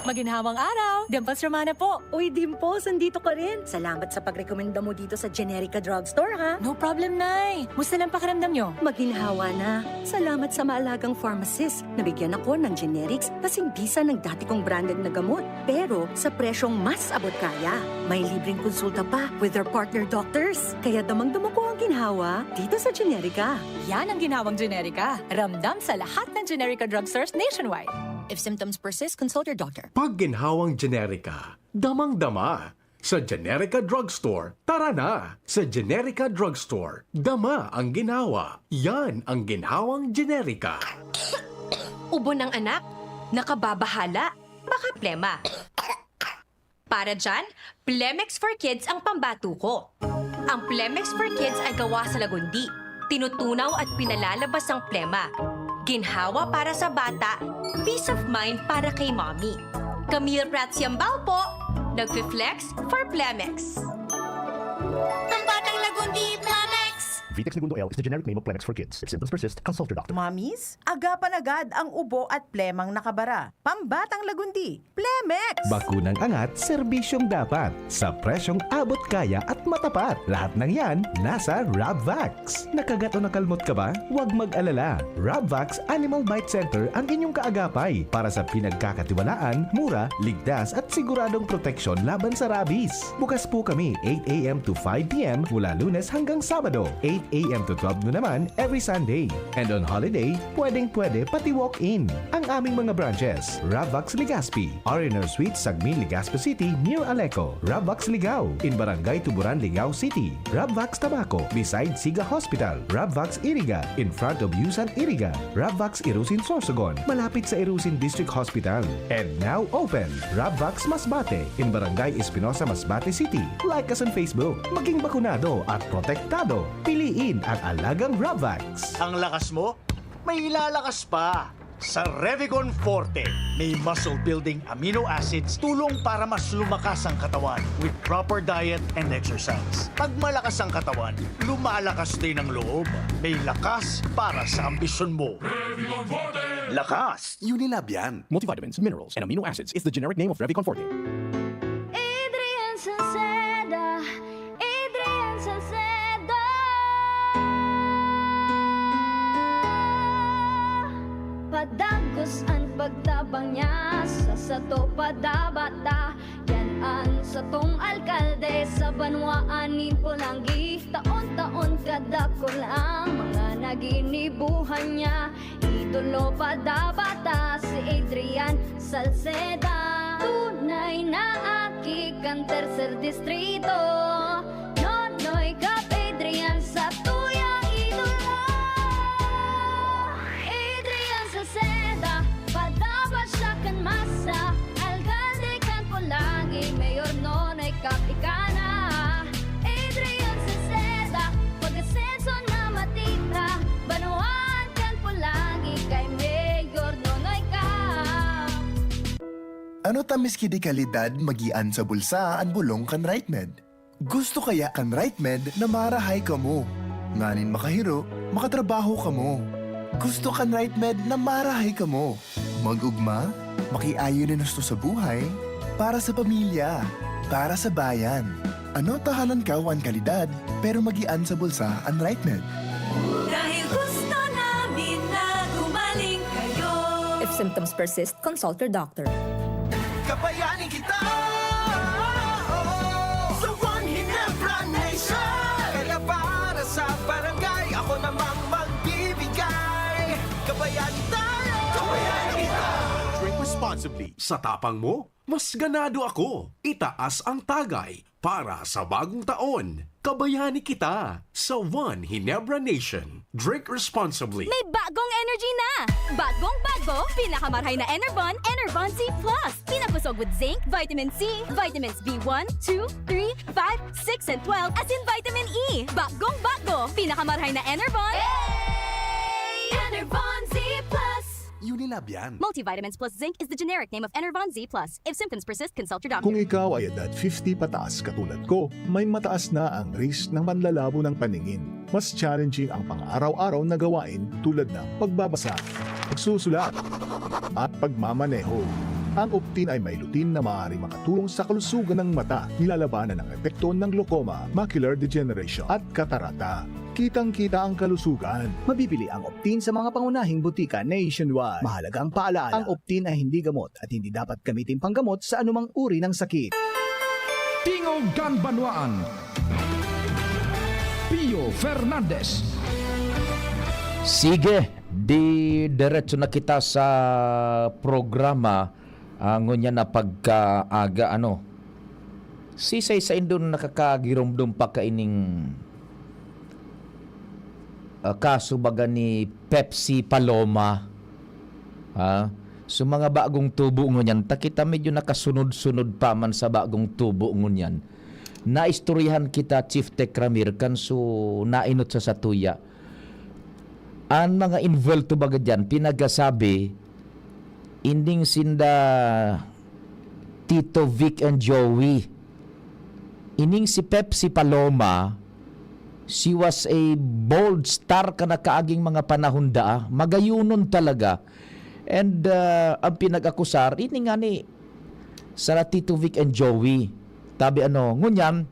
Maginhawang araw! Dimples Romana po. Uy, Dimples, andito ka rin. Salamat sa pagrekomenda mo dito sa Generica Drugstore, ha? No problem, Nay. Musta lang pakiramdam nyo? Maginhawa na. Salamat sa maalagang pharmacist. Nabigyan ako ng generics kasing bisa ng dati kong branded na gamot, pero sa presyong mas abot kaya. May libreng konsulta pa with their partner doctors. Kaya damang-dama ko ang ginhawa dito sa Generica. Yan ang ginhawang Generica. Ramdam sa lahat ng Generica drugstores nationwide. If symptoms persist, consult your doctor. Pag ginhawang Generica, damang-dama. Sa Generica Drugstore, tara na! Sa Generica Drugstore, dama ang ginhawa. Yan ang ginhawang Generica. Ubo ng anak? Nakababahala? Baka plema. Para dyan, Plemex for Kids ang pambato ko. Ang Plemex for Kids ay gawa sa lagundi. Tinutunaw at pinalalabas ang plema. Ginhawa para sa bata, peace of mind para kay mommy. Camille Prats Yambao po, nagfi-flex for Plemex. Pambatang lagundi, Plemex! Pitex Negundo L is the generic name of Plemex for kids. If symptoms persist, consult your doctor. Mamis, agapan agad ang ubo at plemang nakabara. Pambatang Lagundi, Plemex! Bakunang angat, serbisyong dapat, sa presyong abot kaya at matapat. Lahat ng yan, nasa Rabvax. Nakagat o nakalmot ka ba? Huwag mag-alala. Rabvax Animal Bite Center ang inyong kaagapay para sa pinagkakatiwalaan, mura, ligtas at siguradong proteksyon laban sa rabies. Bukas po kami eight a m to five p m mula Lunes hanggang Sabado, eight a m to twelve noon naman every Sunday. And on holiday, pwedeng-pwede pati walk-in. Ang aming mga branches, Ravvax Legazpi, R and R Suite, Sagmin, Legazpi City, near Aleco, Ravvax Ligao, in Barangay Tuburan, Ligao City, Ravvax Tabaco, beside Siga Hospital, Ravvax Iriga, in front of Yusan Iriga, Ravvax Irusin Sorsogon, malapit sa Irusin District Hospital. And now open, Ravvax Masbate, in Barangay Espinosa, Masbate City. Like us on Facebook. Maging bakunado at protektado. Piliin ang alagang Ravvax. Ang lakas mo, may ilalakas pa. Sa Revicon Forte, may muscle-building amino acids, tulong para mas lumakas ang katawan with proper diet and exercise. Pag malakas ang katawan, lumalakas din ang loob. May lakas para sa ambisyon mo. Lakas! Unilab yan. Multivitamins, minerals, and amino acids is the generic name of Revicon Forte. Adrian Salceda, Adrian Salceda. Padagos an pagtabang niya, sa sato padabata. Yan an satong alkalde sa banwaan nin Polangui. Taon-taon kadakul ang mga naginibuhan niya. Idolo pa dapat ta si Adrian Salceda. Tunay na aki kan Tercer Distrito. Nonoy Cap Adrian sa tuyang idolo. Adrian Salceda, padapat siya kan masa. Alkalde kan Polangui, Mayor Nonoy Cap ika na. Adrian Salceda, pag-asenso na matita. Banwaan kan Polangui kay Mayor Nonoy Cap. Ano ta miski di kalidad magian sa bulsa an bolong kan RightMed? Gusto kaya kan RightMed na marahay kamo, nganing makahiro, makatrabaho kamo? Gusto kan RightMed na marahay kamo, mag-ugma, makiayon nin husto sa buhay, para sa pamilya, para sa bayan. Ano ta halangkaw an kalidad, pero magian sa bulsa an RightMed? Dahil gusto namin na gumaling kayo. If symptoms persist, consult your doctor. Kabayan kita, oh, sa One Ginebra Nation. Kaya para sa barangay, ako namang magbibigay. Kabayan tayo, kabayan kita. Drink responsibly. Sa tapang mo, mas ganado ako. Itaas ang tagay para sa bagong taon. Kabayani kita sa One Ginebra Nation. Drink responsibly. May bagong energy na! Bagong bago, pinakamarhay na Enervon, Enervon Z plus. Pinakusog with zinc, vitamin C, vitamins B one, two, three, five, six, and twelve, asin vitamin E. Bagong bago, pinakamarhay na Enervon. Enervon Z plus. Unilab yan. Multivitamins plus zinc is the generic name of Enervon Z plus. If symptoms persist, consult your doctor. Kung ikaw ay edad fifty pataas katulad ko, may mataas na ang risk ng panlalabo ng paningin. Mas challenging ang pang-araw-araw na gawain tulad ng pagbabasa, pagsusulat, at pagmamaneho. Ang Optin ay may lutein na maaaring makatulong sa kalusugan ng mata, nilalabanan ang epekto ng glaucoma, macular degeneration, at katarata. Kitang-kita ang kalusugan. Mabibili ang Optin sa mga pangunahing butika nationwide. Mahalagang paalala, ang Optin ay hindi gamot at hindi dapat gamitin panggamot sa anumang uri ng sakit. Tingog kan Banwaan, Pio Fernandez. Sige, di diretso na kita sa programa, ah, ngunyan na pagkaaga, ano. Sisay saindo nakakagiromdom pa kaining, ah, kaso baga ni Pepsi Paloma? Ha? So, mga bagong tubo ngunyan, ta kita medyo nakasunod-sunod pa man sa bagong tubo ngunyan. Naistoryahan kita, Chief Tech Ramir, kan so nainot sa satuya. An mga involved to baga diyan, pinagasabi, ining sinda Tito Vic and Joey. Ining si Pepsi Paloma, She was a bold star kan nakaaging mga panahon daa. Magayunon talaga. And, ah, ang pinag-akusar, ini nga ni Sara Tito Vic and Joey. Tabi ano, ngunyan,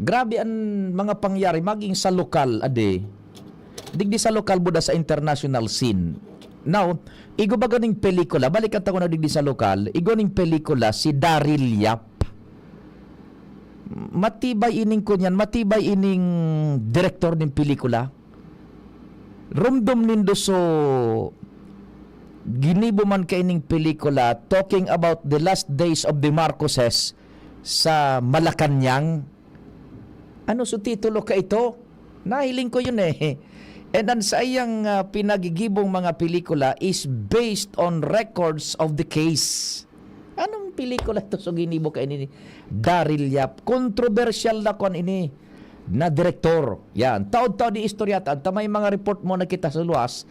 grabe ang mga pangyari, maging sa lokal, ade. Digdi sa lokal, buda sa international scene. Now, igo ba ganing pelikula? Balikan ta ko na digdi sa lokal. Igo ning pelikula, si Daryl Yap. Matibay ining kunyan, matibay ining direktor ning pelikula. Rumdom nindo so ginibo man kaining pelikula talking about the last days of the Marcoses sa Malacañang. Ano so titulo ka ito? Nahiling ko yun eh. And ang saiyang, ah, pinagigibong mga pelikula is based on records of the case. Anong pelikula ito so ginibo kaini ni Daryl Yap? Kontrobersyal na kwan ini na direktor. Yan. Taod-taod di istorya ta, ta may mga report mo na kita sa luwas.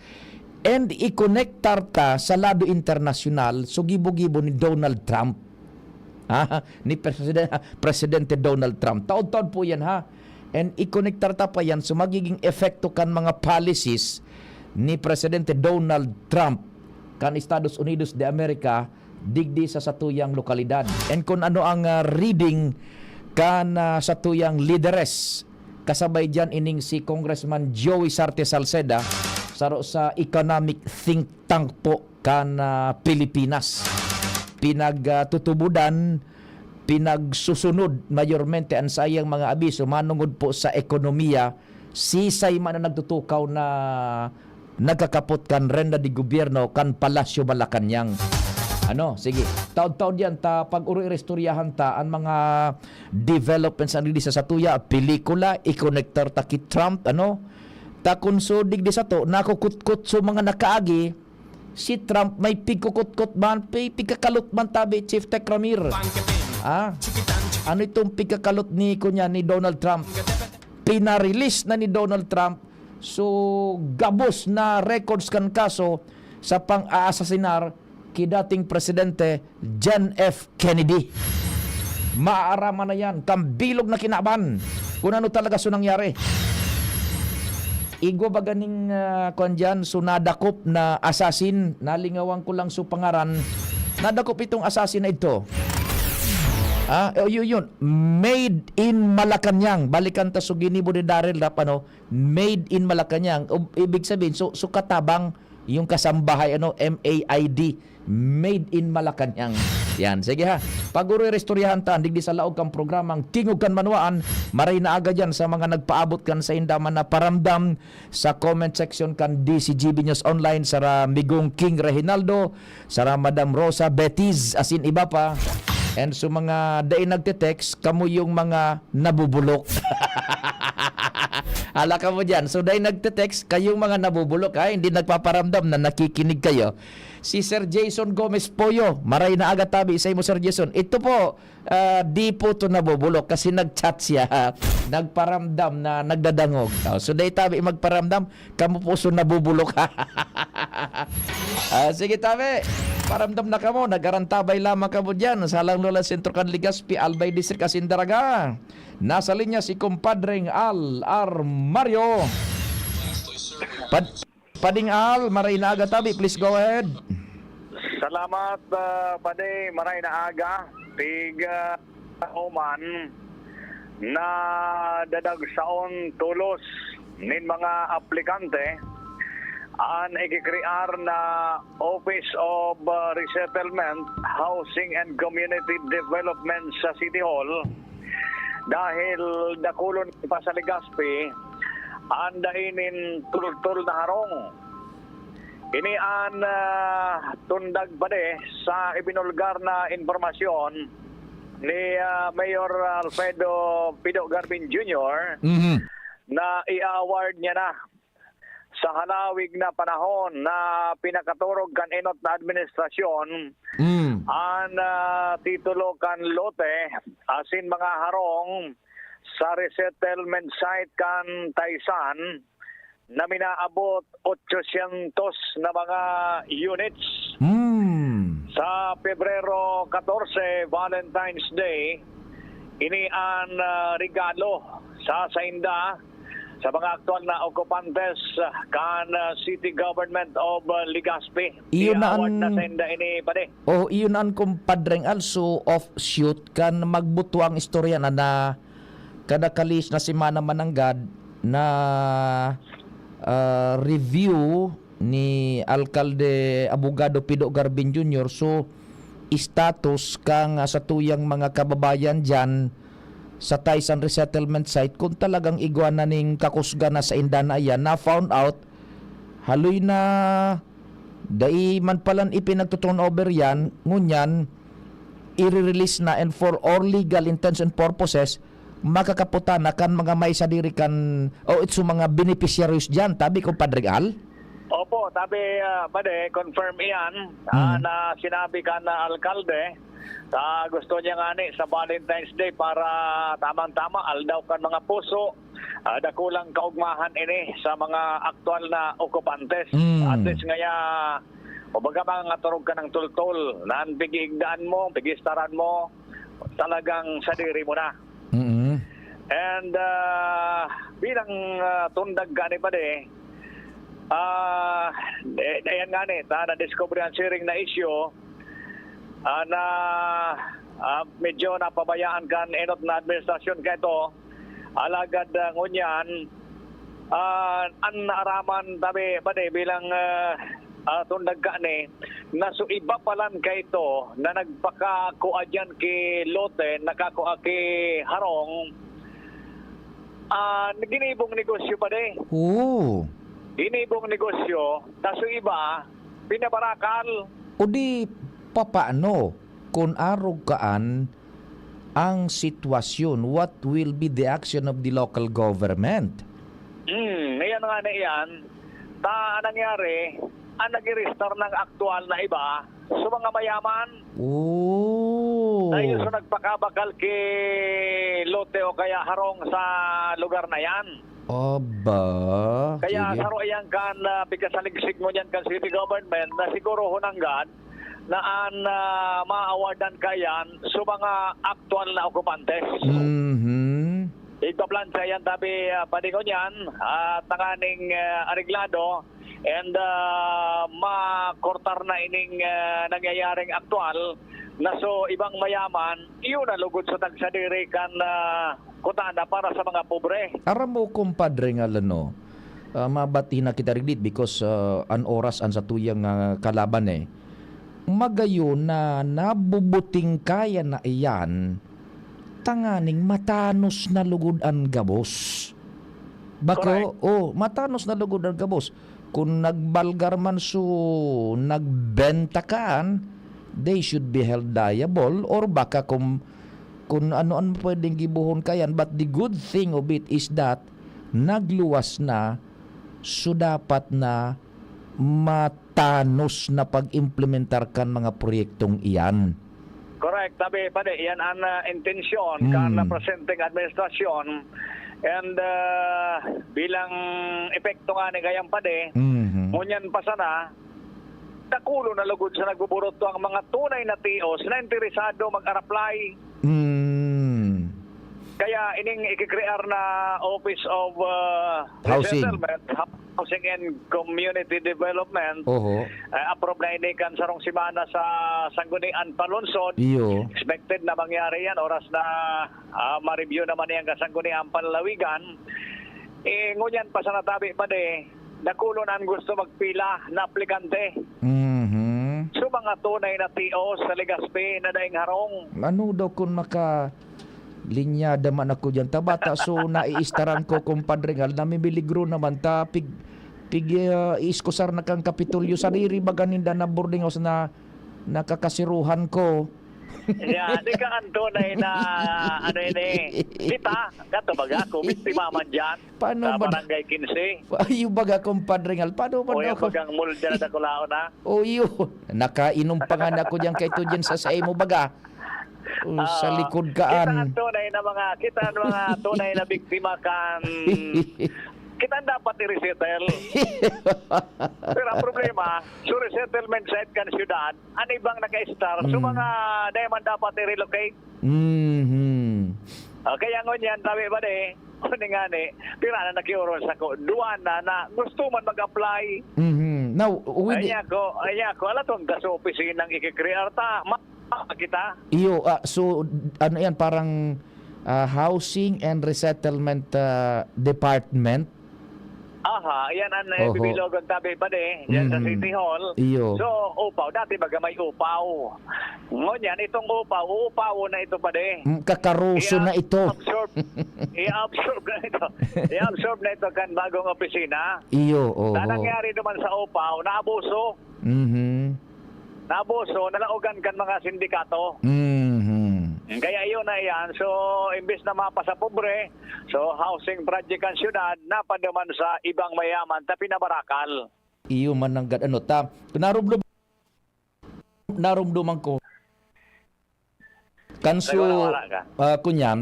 And ikonektar ta sa lado internasyonal, so gibo-gibo ni Donald Trump. Ha? Ni Presiden-, Presidente Donald Trump. Taod-taod po yan, ha? And ikonektar ta pa yan sa magiging epekto kan mga policies ni Presidente Donald Trump kan Estados Unidos de America digdi sa satuyang lokalidad. And kung ano ang, ah, reading kan, ah, satuyang lideres, kasabay diyan ining si Congressman Joey Sarte Salceda, saro sa economic think tank po kan, ah, Pilipinas. Pinagtutubodan, pinagsusunod mayormente ang saiyang mga abiso manungod po sa ekonomiya, sisay man ang nagtutukaw na nagkakapot kan renda de gobyerno kan Palasyo Malacañang. Ano, sige. Taod-taod yan, ta, pag-uro iristoryahan ta, ang mga developments ang digdi sa satuya, pelikula, ikonektar ta ki Trump, ano? Ta kun so digdi sato, nakukutkot so mga nakaagi, si Trump may pigkukutkot man, may pigkakalot man tabi, Chief Tech Ramir. Ah, ano itong pigkakalot ni, kunya, ni Donald Trump? Pinarelease na ni Donald Trump so gabos na records kan kaso sa pang-aasasinar ki dating Presidente John F. Kennedy. Maaaraman na yan, kan bilog na kinaban, kung ano talaga so nangyari. Igwa ba ganing, ah, kwan diyan, so nadakop na assassin, nalingawan ko lang so pangaran. Nadakop itong assassin na ito. Ah, oh, yun, yun. Made in Malacañang. Balikan ta so ginibo ni Daryl Yap, ano, Made in Malacañang. Ub-, ibig sabihin, so, so katabang yung kasambahay, ano, M A I D. Made in Malacañang. Yan, sige ha. Pag-uro iristoryahan ta, digdi sa laog kan programang Tingog kan Banwaan, maray na aga diyan sa mga nagpaabot kan sainda man na paramdam sa comment section kan D C G B News Online, sara Migong King Reginaldo, sara Madam Rosa Betiz, asin iba pa. And so mga dai nagte-text, kamo yung mga nabubulok. Hala kamo diyan. So dai nagte-text, kayong mga nabubulok, ha? Hindi nagpaparamdam na nakikinig kayo. Si Sir Jason Gomez Poyo, maray na aga tabi sa imo, Sir Jason. Ito po, ah, di po to nabubulok kasi nag-chat siya. Nagparamdam na nagdadangog. Oh, so dai tabi magparamdam, kamo po so nabubulok. Ah, sige tabi. Paramdam na kamo, nagarantabay lamang kamo diyan sa Halang Lola, Sentro kan Legazpi, Albay District, asin Daraga. Nasa linya si Kumpadring Al Armario. Pad-, Pading Al, maray na aga tabi, please go ahead. Salamat, ah, Padi, maray na aga. Tig, ah, Oman, nadadagsaon tolos nin mga aplikante an ikikrear na Office of, ah, Resettlement, Housing and Community Development sa City Hall dahil dakulon pa sa Legazpi an dai nin tultol na harong. Ini an, ah, tundag pa di sa ibinulgar na impormasyon ni, ah, Mayor Alfredo Pido Garbin Junior Mhm. na i-award niya na sa halawig na panahon na pinakaturog kan enot na administrasyon Mm. an, ah, titulo kan lote asin mga harong sa resettlement site kan Taysan na minaabot otsosyentos na mga units. Hmm. Sa Pebrero katorse, Valentine's Day, ini an, ah, regalo sa sainda, sa mga aktual na okupantes, ah, kan, ah, City Government of, ah, Legazpi. Iyo na. Iyaaward na an sainda ini, padi. Oh, iyo na an, kumpadreng Al, so offshoot kan magbuto ang istorya na, na kada kalis na semana mananggad na, ah, review ni Alkalde Abogado Pido Garbin Junior. So, status kan, ah, satuyang mga kababayan diyan sa Taysan resettlement site, kung talagang igwa na ning kakusga na sainda na iyan, na found out, haloy na dai man palan ipinagtuturnover yan, ngunyan, i-release na, and for all legal intents and purposes, makakaputa na kan mga may sadiri kan, o itso mga beneficiaries diyan, tabi ko, Padre Al? Opo, tabi, ah, padi, confirm iyan, ah, Hmm. na sinabi kan alkalde, ta gusto niya ngani sa Valentine's Day para tamang-tama, aldaw kan mga puso, ah, dakulang kaugmahan ini sa mga aktual na okupantes. Hmm. At least ngaya, kumbaga, mangaturog ka ng tultol, na an pig-iigdaan mo, pig-istaran mo, talagang sadiri mo na. Mm. And, ah, bilang, ah, tundag ka ni padi, ah, eh, ayan nga ni, ta nadiskubre an siring na isyu, ah, na, ah, medyo napabayaan kan enot na administrasyon kaito. Alagad, ah, ngunyan, ah, an naaraman tabi, padi, bilang, ah, ah, tundag ka ni, na so iba palan kaito na nagpakakua diyan ki lote, nakakua ki harong, ah, ginibong negosyo, padi. Oo. Ginibong negosyo, ta so iba, pinabarakal. O di, papaano kun arog kaan ang sitwasyon? What will be the action of the local government? Hmm, ngayon nga na iyan, ta nangyari, ang nag-register ng aktual na iba sa mga mayaman. Oh. Dahil sa nagpakabakal ki lote o kaya harong sa lugar na yan. Aba, Kaya sige. Saro iyan kan, ah, pigkasaligsig mo niyan kan city government na siguro hunanggan na an, ah, maawardan kaiyan sa mga aktual na okupantes. Mhm. Igpaplansya yan, tabi, ah, palingon yan, ah, tanganing, ah, areglado, and, ah, makortar na ining, ah, nangyayaring aktual na so ibang mayaman, iyo na lugod sa tagsadiri kan, ah, kutana para sa mga pobre. Aram mo, kumpadre, nga lano, ah, mabati na kita rigdi because, ah, an oras an satuyang, ah, kalaban, eh. Magayon na nabubuting kaya na iyan, tanganing matanos na lugod an gabos. Bako, Correct. Oh, matanos na lugod an gabos. Kun nagbalgar man so nagbenta kaan, they should be held liable, or baka kung, kung ano ang pwedeng gibohon kayan. But the good thing of it is that nagluwas na, so dapat na matanos na pag-implementar kan mga proyektong iyan. Correct. Tabi, padi, iyan an, ah, intensyon kan Hmm. presenteng administrasyon. And, ah, bilang epekto nga ni kayang, padi, Mhm. ngunyan pa sana, dakulo na lugod sa nagbuburuto ang mga tunay na tios na interesado mag-araplay. Hmm. Kaya ining ikikrear na Office of, ah, Housing. Resettlement, Housing and Community Development, Oho. eh, approve na ini kan sarong semana sa Sangguniang Panlungsod. Iyo. Expected na mangyari yan oras na, ah, ma-review naman yan kan Sangguniang Panlalawigan. Eh, ngunyan pa sa natabi pa di, dakulon an gusto magpila na aplikante. Mhm. So, mga tunay na tios sa Legazpi na daing harong. Ano daw kun maka-, linyada man ako diyan. Ta bata, so, naiistaran ko, kumpadre, ngal, namimiligro naman ta, pig-, pig-, ah, iiskusar na kang Kapitolyo. Sadiri baga ninda na boarding house na nakakasiruhan ko. Ya, di ka an tunay na, ano ini, kita, kato baga ako, biktima man diyan, Paano sa man? Barangay Quince. Ay, yung baga, kumpadre, ngal, paano man O, yung ako? Bagang mall dyan na dakulaon, ha? O, iyo. Nakainom pa nga na ako diyan kay to diyan sa, sa imo baga. O, sa Ah, likod kaan. Kita ang tunay na mga, kita ang mga tunay na biktima kan, kita ang dapat i-resettle. Pero ang problema, so resettlement site kan syudad, an ibang naka-star, so Hmm. mga diamond dapat i-relocate. Mhm. Ah, kaya ngunyan, tabi ba di, Ako ni ngani, pira na nakiorong sako, duwa na, na gusto man mag-apply. Mhm. Now, with Ay, ako, ay, ako, ala tong da sa opisinang ikikrear ta. Ma-, kita. Iyo, ah, so, ano yan, parang, ah, Housing and Resettlement, ah, Department? Aha, yan ang, eh, Oho. bibilogon tabi pa di, yan sa Mhm. City Hall. Iyo. So, upaw, dati baga may upaw. Ngunyan, itong upaw, uupaw na ito pa di. Mm, kakaruso Iya, na ito. absorb. I-absorb na ito. I-absorb na ito kan bagong opisina. Iyo, oho. Na nangyari naman sa upaw, naabuso. Mhm. Naabuso, nalaogan kan mga sindikato. Mhm. Kaya yun na yan. So, imbis na mapasa pobre, so, housing project ang syudad, napaduman sa ibang mayaman, ta pinabarakal. Iyo man ang gad-, ano, ta, narumdum-, narumduman ko. Kanso, Nagwala-wala ka. ah, kunyan,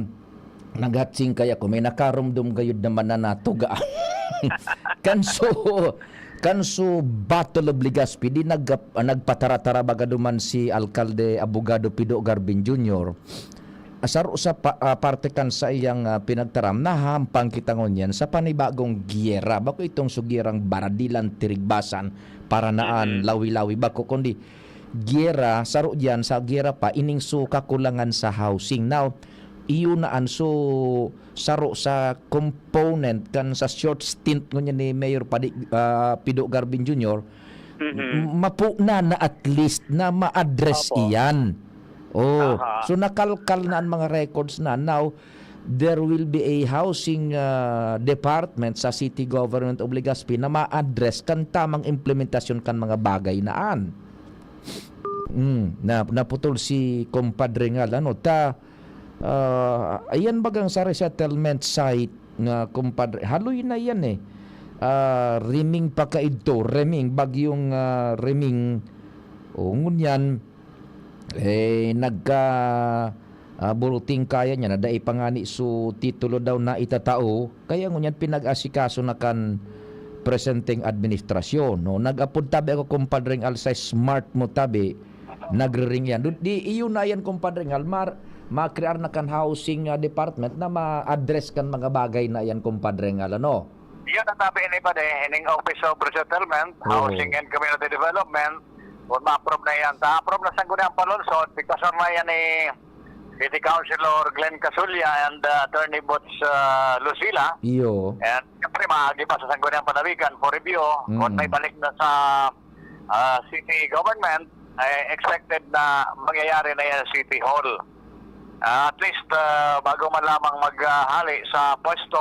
naghatsing kaya ko, may nakarumdum gayud naman na natuga. Kanso, kanso Battle of Legazpi, di nag-, ah, nagpatara-tara baga duman si Alkalde Abogado Pido Garbin Junior. Ah, saro sa pa-, ah, parte kan sa iyang, ah, pinagtaram, nahahampang kita ngunyan sa panibagong giyera. Bako itong sugyerang baradilan, tirigbasan, paranaan, Mhm. lawi-lawi, bako, kundi giyera, saro diyan sa giyera pa, ining su kakulangan sa housing. Now, iyo na an su saro sa component kan sa short stint ngunyan ni Mayor Padi-, ah, Pido Garbin Junior, Mhm. m-, mapo na na at least na ma-address Opo. iyan. Oh, Aha. so nakalkal na ang mga records na. Now, there will be a housing, ah, department sa City Government of Legazpi na ma-address kan tamang implementasyon kan mga bagay na an. Mm, na, naputol si Compadre Ngal, ano, ta, ah, ayan bagang sa resettlement site nga, Compadre, haloy na yan eh. Ah, Reming pa kaidto, Reming, bagyong, ah, Reming. O, ngunyan, eh, nagka, ah, buruting kaya niya na dai pa ngani su titulo daw na itatao, kaya ngunyan pinag-asikaso na kan presenteng administrasyon, no? Nag-apod tabi ako, Compadre Ngal, sa smart mo tabi, nagriring yan. Di, iyo na yan, Compadre Ngal, mar-, makrear na kan housing, ah, department na ma-address kan mga bagay na yan, Compadre Ngal, ano? Iyan ang tabi ini pa de, ining Office of Resettlement, Oo. Housing and Community Development, kung ma-approve na yan, ta-approve na sa Sangguniang Panlungsod, pigpasar na yan ni City Councilor Glenn Casulla and, uh, Attorney Boots, uh, Lucila. Iyo. And siyempre, maagi pa sa Sangguniang Panawigan for review. Kung Mm. may balik na sa, uh, city government, eh, expected na mangyayari na yan sa City Hall. Ah, at least, ah, bago man lamang maghali sa pwesto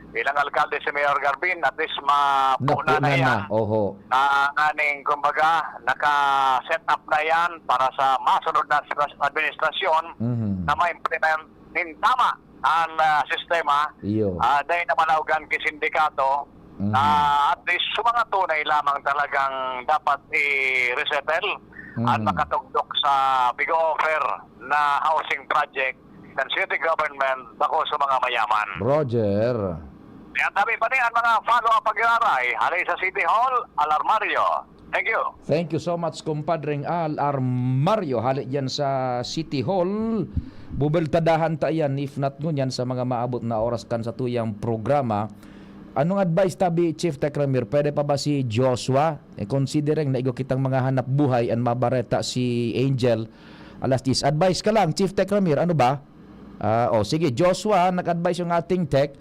bilang alkalde si Mayor Garbin, at least mapuna Napuna na na, yan. oho. Na nganing, kumbaga, naka-set up na yan para sa masunod na stra-, administrasyon Mhm. na ma-implement nin tama ang, ah, sistema. Iyo. Ah, dahil naman naugan ki sindikato, Mhm. ah, at least sa mga tunay lamang talagang dapat i-resettle at Mhm. makatugdok sa pig-offer na housing project ng city government bako sa mga mayaman. Roger. Yan tabi pa ni ang mga follow-up pag-iraray. Hali sa City Hall, Alarmario. Thank you. Thank you so much, Compadreng Al Armario. Hali dyan sa City Hall. Bubeltadahan ta yan, if not ngunyan, sa mga maabot na oras kan sa tuyang programa. Anong advice tabi, Chief Tekramir? Pwede pa ba si Joshua? Eh, considering na igo kitang mga hanap buhay, ang mabareta si Angel, alas diyes. Advice ka lang, Chief Tekramir, ano ba? Ah, oh, sige, Joshua, nag-advise yung ating tech.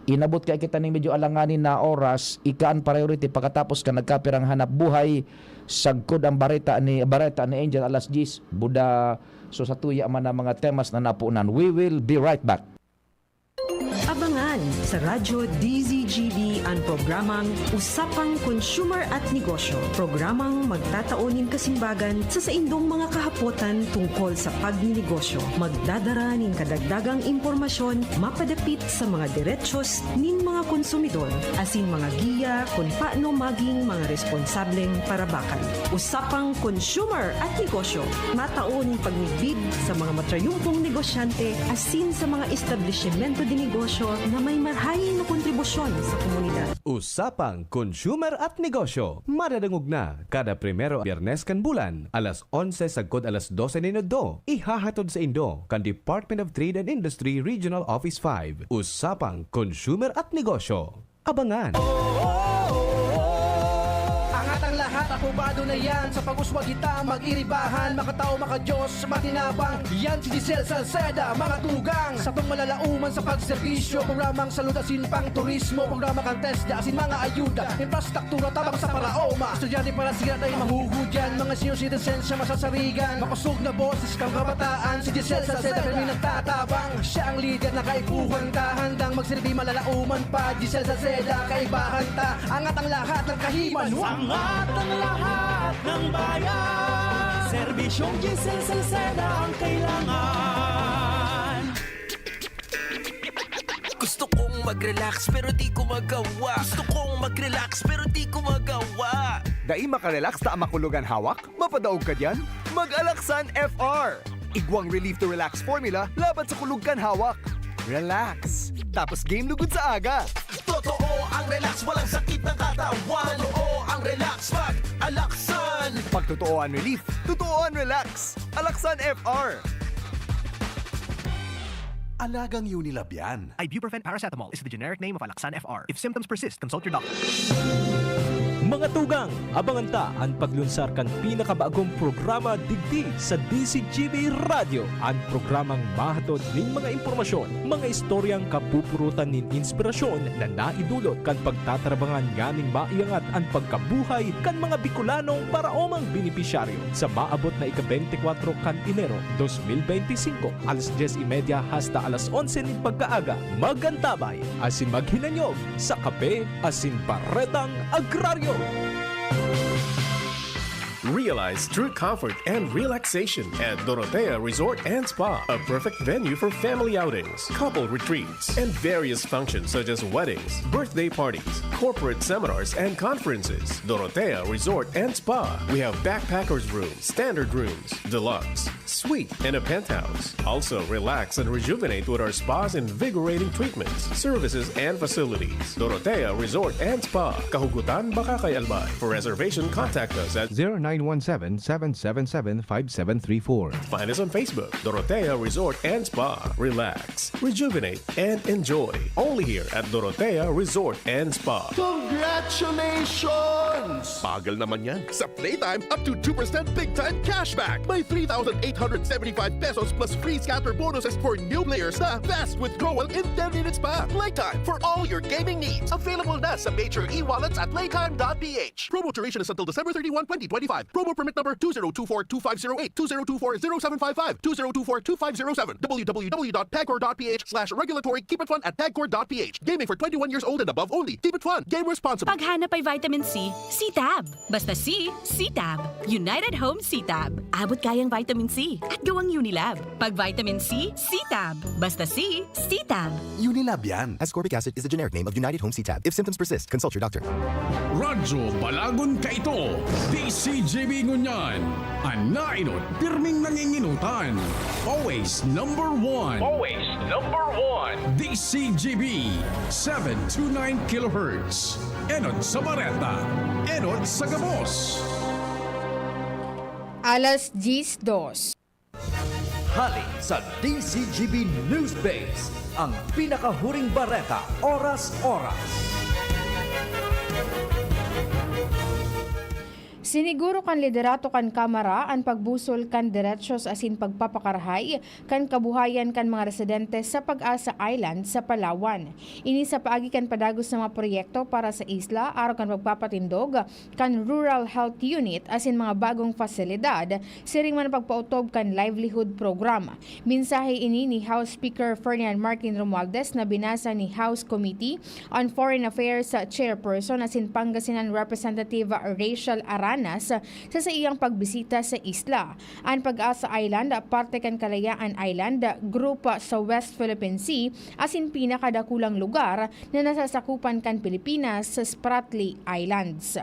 Inabot kay kita ning medyo alanganin na oras, ika ang priority pagkatapos ka nagkapirang hanap buhay. Sagkod ang bareta ni, bareta ni Angel alas diyes. Buda, so sa tuya man ang mga temas na napunan. We will be right back. Abangan sa Radyo D Z G B ang programang Usapang Consumer at Negosyo. Programang magtatao nin kasimbagan sa saindong mga kahapotan tungkol sa pagninegosyo. Magdadara nin kadagdagang impormasyon mapadapit sa mga derechos nin mga konsumidor, asin mga giya kun paano maging mga responsableng parabakan. Usapang Consumer at Negosyo, matao nin pagmidbid sa mga matrayumpong negosyante asin sa mga establisimento de negosyo na may marahay na kontribusyon sa komunidad. Usapang Consumer at Negosyo. Madadangog na kada primero Biyernes kan bulan, alas onse sagkod alas dose nin udto. Ihahatod sa indo kan Department of Trade and Industry Regional Office five. Usapang Consumer at Negosyo. Abangan. Angat ang lahat, apobado na yan. Sa pag-uswag kita, mag-iribahan, makatao, makadiyos, matinabang. Yan si Giselle Salceda, mga tugang. Satong malalauman sa pagserbisyo, programang salud asin pang turismo, programa kan TESDA asin mga ayuda, infrastruktura tabang sa paraoma. Estudyante para siya tayo mahuhudyan, mga senior citizens siya masasarigan. Makosog na boses kang kabataan, si Giselle Salceda may nagtatabang. Siya ang lider na kaipuhan ta, handang magserbi malalauman pa. Giselle Salceda, kaibahan ta, angat ang lahat ng kahiman. Angat ang lahat ng bayan. Serbisyong Giselle Salceda ang kailangan. Gusto kong mag-relax pero di ko magawa. Gusto kong mag-relax pero di ko magawa. Dai makarelax ta makulog an hawak? Mapadaog ka diyan? Mag-Alaxan F R! Igwang Relief to Relax formula laban sa kulog kan hawak. Relax! Tapos game lugod sa aga! Totoo ang relax, walang sakit ng katawan. Totoo ang relax, mag-Alaxan. Pag totoo ang relief, totoo ang relax! Alaxan F R! Alagang Unilab yan. Ibuprofen paracetamol is the generic name of Alaxan F R. If symptoms persist, consult your doctor. Mga tugang, abangan ta an paglunsar kan pinakabagong programa digdi sa D C G B Radyo, an programang mahatod nin mga impormasyon, mga istoryang kapupurutan nin inspirasyon na naidulot kan pagtatrabangan nganing maiangat an pagkabuhay kan mga Bicolanong paraomang benepisyaryo sa maabot na ika-beintikwatro kan Enero dos mil beintisinko, alas dyes y media hasta alas onse nin pagkaaga. Magantabay asin maghinanyog sa kape asin baretang agraryo. Realize true comfort and relaxation at Dorotea Resort and Spa, a perfect venue for family outings, couple retreats, and various functions such as weddings, birthday parties, corporate seminars, and conferences. Dorotea Resort and Spa. We have backpackers room, standard rooms, deluxe, suite, and a penthouse. Also, relax and rejuvenate with our spa's invigorating treatments, services, and facilities. Dorotea Resort and Spa, Kahugutan, Bacacay, Albay. For reservation, contact us at zero nine one seven, seven seven seven, five seven three four. Find us on Facebook, Dorotea Resort and Spa. Relax, rejuvenate, and enjoy. Only here at Dorotea Resort and Spa. Congratulations! Bagal naman yan. Sa Playtime, up to two percent big time cashback. May three thousand eight hundred seventy-five pesos plus free scatter bonuses for new players na fast withdrawal in ten minutes pa. Playtime for all your gaming needs. Available na sa major e-wallets at playtime dot p h. Promo duration is until December thirty-one, twenty twenty-five. Promo permit number two zero two four two five zero eight, two zero two four zero seven five five, two zero two four two five zero seven, w w w dot pagcor dot p h slash regulatory. Keep it fun at pagcor dot p h. Gaming for twenty-one years old and above only. Keep it fun. Game responsibly. Paghanap ay vitamin C, C-Tab. Basta C, C-Tab. United Home C-Tab. Abot kayang vitamin C at gawang Unilab. Pag vitamin C, C-Tab. Basta C, C-Tab. Unilab yan. Ascorbic acid is the generic name of United Home C-Tab. If symptoms persist, consult your doctor. Radyo Balagon Kaito, D C G B ngunyan. An nainot, pirming nanginginutan. Always number one. Always number one. D C G B, seven two nine kilohertz. Enot sa bareta, enot sa gabos. Alas diyes dos. Hali sa D C G B News Base, ang pinakahuring bareta, oras-oras. Siniguro kan liderato kan Kamara an pagbusol kan derechos asin pagpapakarahay kan kabuhayan kan mga residente sa Pag-asa Island sa Palawan. Ini sa paagi kan padagos na mga proyekto para sa isla, arog kan pagpapatindog kan Rural Health Unit asin mga bagong pasilidad, siring man an pagpaotob kan livelihood program. Mensahe ini ni House Speaker Ferdinand Martin Romualdez na binasa ni House Committee on Foreign Affairs Chairperson asin Pangasinan Representative Rachel Aranas sa saiyang pagbisita sa isla. An Pag-asa Island, parte kan Kalayaan Island Group sa West Philippine Sea asin pinakadakulang lugar na nasasakupan kan Pilipinas sa Spratly Islands.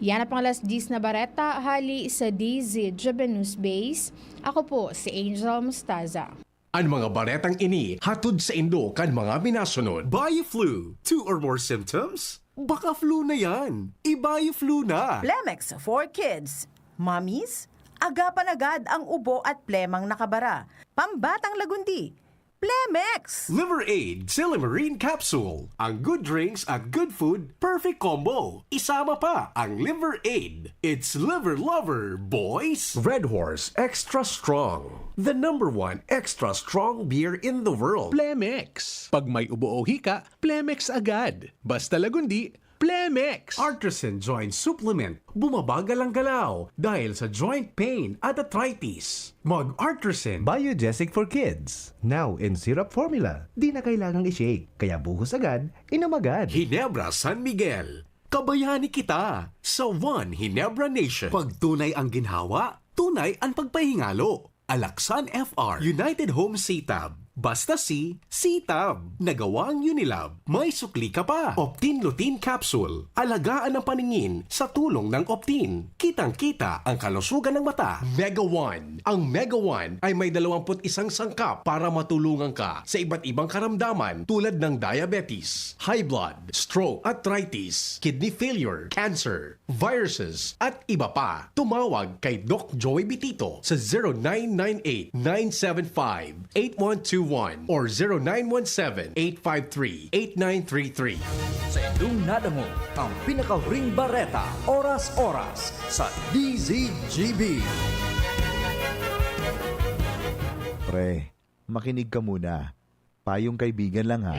Yan ang pang alas diyes na bareta hali sa D Z G B News Base. Ako po si Angel Mostaza. An mga baretang ini hatod saindo kan mga minasunod. Bioflu, two or more symptoms? Baka flu na yan. I-Bioflu na. Plemex for Kids. Mommies, agapan agad ang ubo at plemang nakabara. Pambatang lagundi, Plemex! Liver Aid, Silymarin Capsule. Ang good drinks at good food, perfect combo. Isama pa ang Liver Aid. It's Liver Lover, boys! Red Horse Extra Strong. The number one extra strong beer in the world. Plemex. Pag may ubo o hika, Plemex agad. Basta lagundi, Plemex. Artisan Joint Supplement. Bumabagal ang galaw dahil sa joint pain at arthritis. Mag Artisan. Biogesic for Kids. Now in syrup formula. Di na kailangang i-shake. Kaya buhos agad, inom agad. Ginebra San Miguel. Kabayani kita sa One Ginebra Nation. Pag tunay ang ginhawa, tunay ang pagpahingalo. Alaksan F R, United Home C-Tab. Basta C, C-Tab. Nagawang Unilab. May sukli ka pa. Optin Lutein Capsule. Alagaan ang paningin sa tulong ng Optin. Kitang-kita ang kalusugan ng mata. Mega One. Ang Mega One ay may dalawampu't isang sangkap para matulungan ka sa iba't ibang karamdaman tulad ng diabetes, high blood, stroke, arthritis, kidney failure, cancer, viruses, at iba pa. Tumawag kay Doc Joey Bitito sa zero nine nine eight, nine seven five, eight one two one or zero nine one seven, eight five three, eight nine three three. Sa indong nadangog ang pinakahuring bareta, oras-oras, sa D Z G B. Pre, makinig ka muna. Payong kaibigan lang, ha.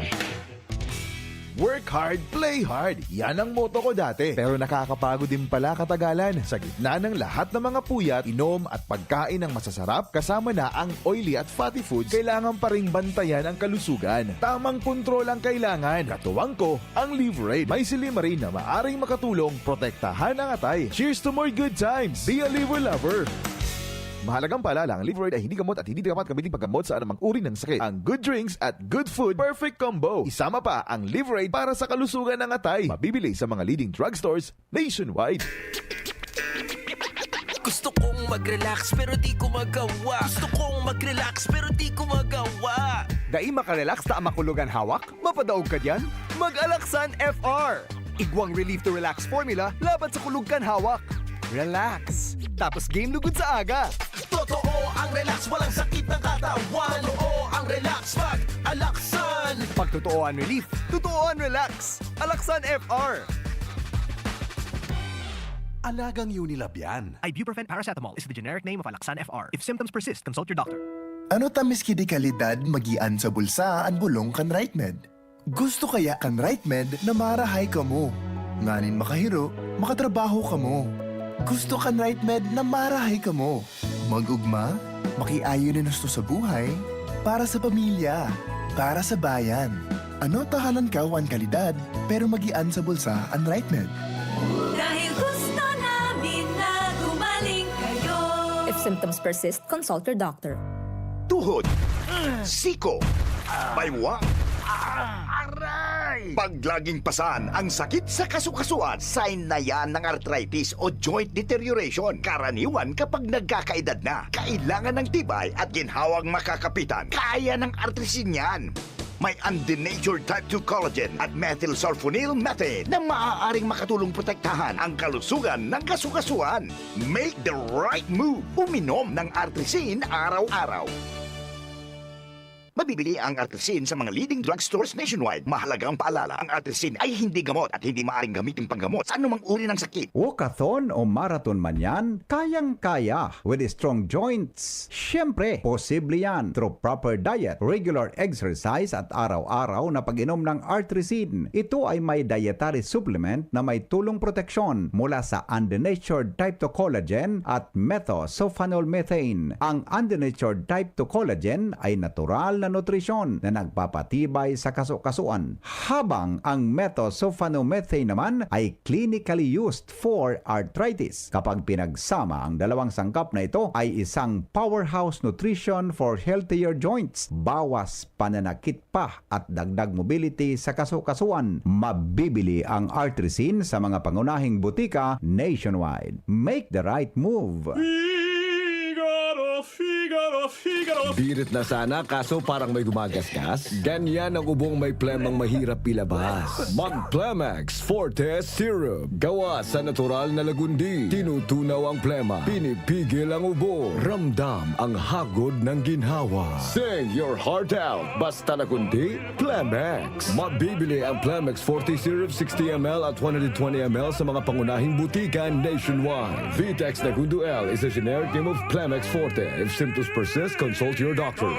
Work hard, play hard. Yan ang motto ko dati. Pero nakakapagod din pala katagalan. Sa gitna ng lahat ng mga puyat, inom at pagkain ng masasarap, kasama na ang oily at fatty foods, kailangan pa ring bantayan ang kalusugan. Tamang kontrol ang kailangan. Katuwang ko, ang Liverade. May silymarin na maaring makatulong protektahan ang atay. Cheers to more good times! Be a Liver Lover! Mahalagang paalala, ang Liverade ay hindi gamot at hindi dapat gamitin paggamot sa anumang uri ng sakit. Ang good drinks at good food, perfect combo. Isama pa ang Liverade para sa kalusugan ng atay. Mabibili sa mga leading drugstores nationwide. Gusto kong mag-relax pero di ko magawa. Gusto kong mag-relax pero di ko magawa. Dai makarelax ta makulog an hawak? Mapadaog ka diyan? Mag-Alaksan F R! Igwang Relief to Relax formula laban sa kulog kan hawak. Relax. Tapos game lugod sa aga. Totoo ang relax, walang sakit ng katawan. Totoo ang relax, mag-Alaksan. Pag totoo ang relief, totoo ang relax. Alaksan F R. Alagang Unilab yan. Ibuprofen paracetamol is the generic name of Alaksan F R. If symptoms persist, consult your doctor. Ano ta miski di kalidad magian sa bulsa an bulong kan RightMed? Gusto kaya kan RightMed na marahay kamo, nganing makahiro, makatrabaho kamo? Gusto kan RightMed na marahay kamo, mag-ugma, makiayon nin husto sa buhay, para sa pamilya, para sa bayan. Ano ta halangkaw an kalidad, pero magian sa bulsa an RightMed? Dahil gusto namin na gumaling kayo. If symptoms persist, consult your doctor. Tuhod, siko, baywang, aray! Pag laging pasan ang sakit sa kasukasuan, sign na yan ng arthritis o joint deterioration. Karaniwan kapag nagkakaedad na, kailangan ng tibay at ginhawang makakapitan. Kaya ng Artrisin yan. May undenatured type two collagen at methylsulfonyl methane na maaaring makatulong protektahan ang kalusugan ng kasukasuan. Make the right move. Uminom ng Artrisin araw-araw. Mabibili ang Artrisin sa mga leading drugstores nationwide. Mahalagang paalala, ang Artrisin ay hindi gamot at hindi maaring gamitin panggamot sa anumang uri ng sakit. Walkathon o marathon man yan, kayang-kaya. With strong joints, siyempre, posible yan through proper diet, regular exercise at araw-araw na pag-inom ng Artrisin. Ito ay may dietary supplement na may tulong proteksyon mula sa undenatured type two collagen at methylsulfonyl methane. Ang undenatured type two collagen ay natural na nutrisyon na nagpapatibay sa kasukasuan, habang ang methylsulfonyl methane naman ay clinically used for arthritis. Kapag pinagsama ang dalawang sangkap na ito, ay isang powerhouse nutrition for healthier joints, bawas pananakit pa at dagdag mobility sa kasukasuan. Mabibili ang Artrisin sa mga pangunahing butika nationwide. Make the right move! Figaro, Figaro! Birit na sana, kaso parang may gumagasgas. Ganyan ang ubong may plemang mahirap ilabas. Mag Plemex Forte Syrup. Gawa sa natural na lagundi. Tinutunaw ang plema. Pinipigil ang ubo. Ramdam ang hagod ng ginhawa. Sing your heart out. Basta lagundi, Plemex. Mabibili ang Plemex Forte Syrup sixty M L at one hundred twenty M L sa mga pangunahing butika nationwide. Vitex Nagundo L is a generic name of Plemex Forte. If symptoms persist, consult your doctor.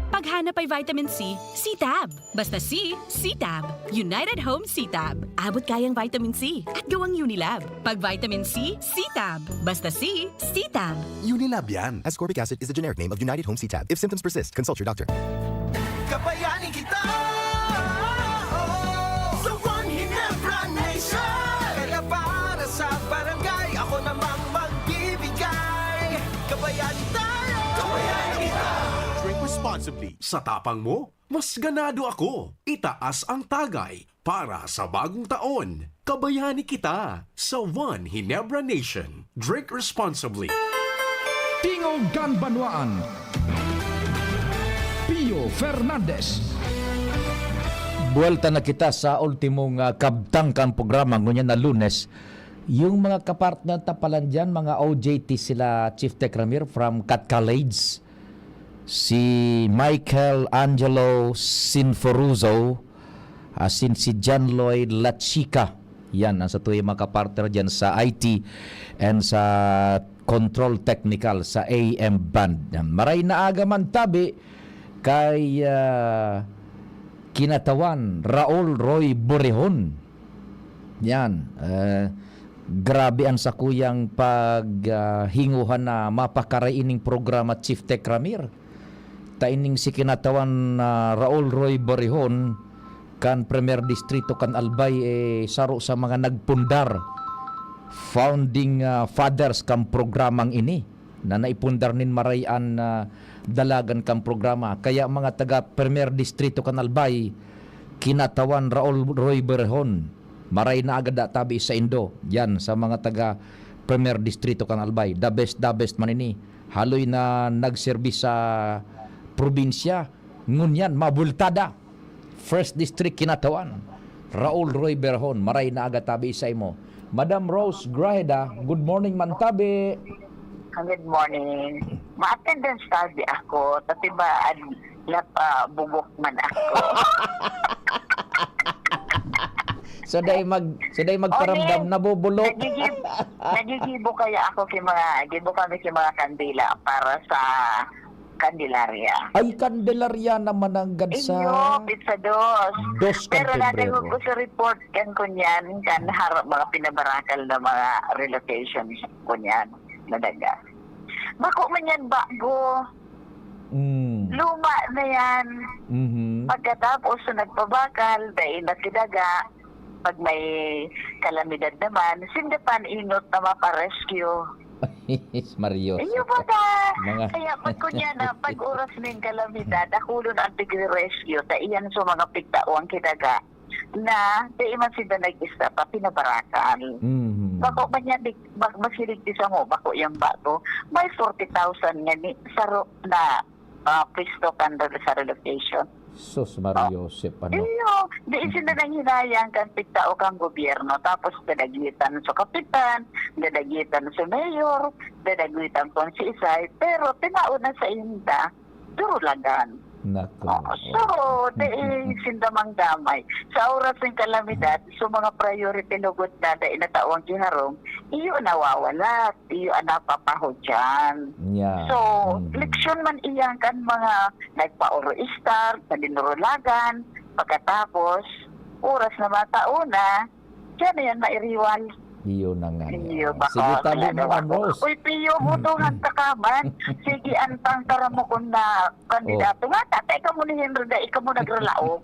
Paghanap ay vitamin C, C-Tab. Basta C, C-Tab. United Home C-Tab. Abot kayang vitamin C at gawang Unilab. Pag vitamin C, C-Tab. Basta C, C-Tab. Unilab yan. Ascorbic acid is the generic name of United Home C-Tab. If symptoms persist, consult your doctor. Kabayani kita. Sa One Ginebra Nation. Kaya para sa barangay, ako namang magbibigay. Kabayani tayo. Kabayani kita. Drink responsibly. Sa tapang mo, mas ganado ako. Itaas ang tagay para sa bagong taon. Kabayani kita sa One Ginebra Nation. Drink responsibly. Tingog kan Banwaan. Pio Fernandez. Buwelta na kita sa ultimong ah, kabtang kan programa ngunyan na Lunes. Yung mga kapartner ta palan dyan, mga O J T sila Chief Tech Ramir from Cat College, si Michael Angelo Sinforuzo, asin si John Lloyd Lachica. Yan ang satuyang mga kapartner dyan sa I T and sa control technical sa A M band. Maray na aga man tabi kay ah, kinatawan Raul Roy Borehon. Yan. Eh, grabe ang sakuyang paghinguhan na mapakaray ining programa, Chief Tech Ramir. Ta ining si kinatawan na Raul Roy Borehon kan Primer Distrito kan Albay, eh, saro sa mga nagpundar, founding ah, fathers kan programang ini, na naipundar nin maray an ah, dalagan kan programa. Kaya mga taga Primer Distrito kan Albay, kinatawan Raul Roy Borehon, maray na aga da tabi saindo, yan sa mga taga Primer Distrito kan Albay. The best, the best man ini. Haloy na nagserbi sa probinsya, ngunyan mabultada. First District, kinatawan Raul Roy Borehon, maray na aga tabi saimo. Madam Rose Grajeda, good morning man tabi. Good morning. Ma-attendance study ako, tapi ba ad napabubok man ako. So dai mag so dai magparamdam, Oy, nabubulok. Nagigib, nagigibo kaya ako kay mga, gibo kami kay mga kandila para sa Candelaria. Ay, Candelaria naman ang Inyo, gansa. pizza dos. Dos kan Pero nadangog Pebrero. ko sa report kan kunyan, kan harap mga pinabarakal na mga relocations kunyan na daga. Bako man yan bago. Mm. Luma na yan. Mhm. Pagkatapos, so nagpabakal, dai na si daga. Pag may kalamidad naman, sinda pa ang inot na maparescue. Mario. Inyo ba ka? Mga Kaya pag kunya na, pag oras na yung kalamidad, ako doon ang tigre-rescue, ta iyan sa mga pigtaong kidaga na di man sila nag-isda pa, pinabarakan. Mhm. Bako man yan, di, bak, masilig di sa mo, bako yung bato. May forty thousand nga ni, saro na ah, pwesto kan re- sa relocation. Sus, Mario Joseph, ano? Iyo, di sila nang hinayang kan pigtao kang gobyerno, tapos dadagitan sa kapitan, dadagitan sa mayor, dadagitan kung si Isay, pero tinao na sa inda, durulagan. Nako. Oo, so, di sinda manggamay. Sa oras ng kalamidad, so mga priority lugod na dai na tao ang giharong, iyo nawawala, iyo ang napapahudyan. Yeah. So, Mhm. leksyon man iyan kan mga nagpauro istar, palinurulagan, pagkatapos, oras na matao na, siya na yan mairiwal. Iyo na nga. Iyo, Oh. baka Sige, tabi kilala mo, Ma'am ako. Rose. Uy, Pio, butuhan ka ka man. Sige, antang tara mo kung na kandidato. Nga, tatay ka mo ni Henry, da, ikaw mo nagralaog.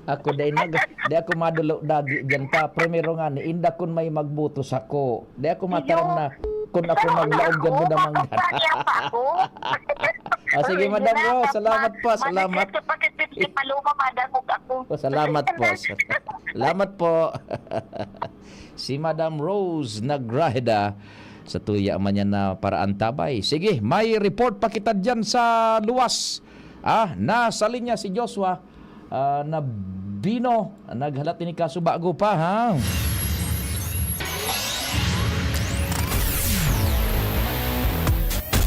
Ako, dai nag, di ako madulo dagi dyan ta. Primero nga ni, inda kun may magbuto sako. Di ako mataram na kun ako Pero maglaog ako, dyan mo naman. makapanya pa ako. Ah, sige, Uy, Madam yun Rose, lang, salamat po, manager salamat. Sa pakitip si Paloma, madangog ako. Oh, salamat po. Salamat po. Si Madam Rose Nagraheda, Sa tuya man yan na paraantabay. Sige, may report pa kita dyan sa luwas. Ah, nasa linya si Joshua, ah, na Bino. Naghalat ini kaso bago pa, ha?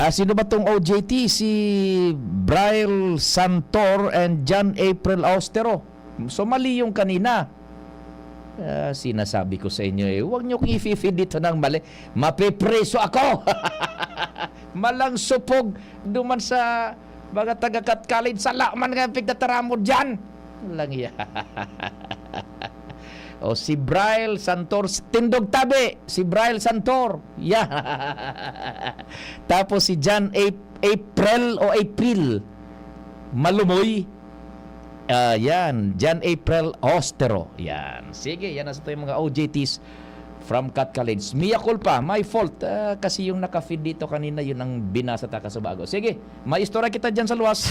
Ah, sino ba tong O J T? Si Brian Santor and John April Austero. So, mali yung kanina. Ah, sinasabi ko sa inyo eh, huwag niyo kong ifi-feed dito ng mali. Mapipreso ako! Malang supog duman sa mga taga-Cat College. Sala man nga pigtatara mo dyan! Lang iya. O si Brian Santor, tindog tabi, si Brian Santor. Yeah. Tapos si John A-, April o April Malumoy. Ah, yan. John April Ostero. Yan. Sige, yan ang sa yung mga O J Ts from Cat College. Mea culpa, my fault. Ah, kasi yung naka-feed dito kanina, yun ang binasa ta kasubago. Sige, may istorya kita dyan sa luwas.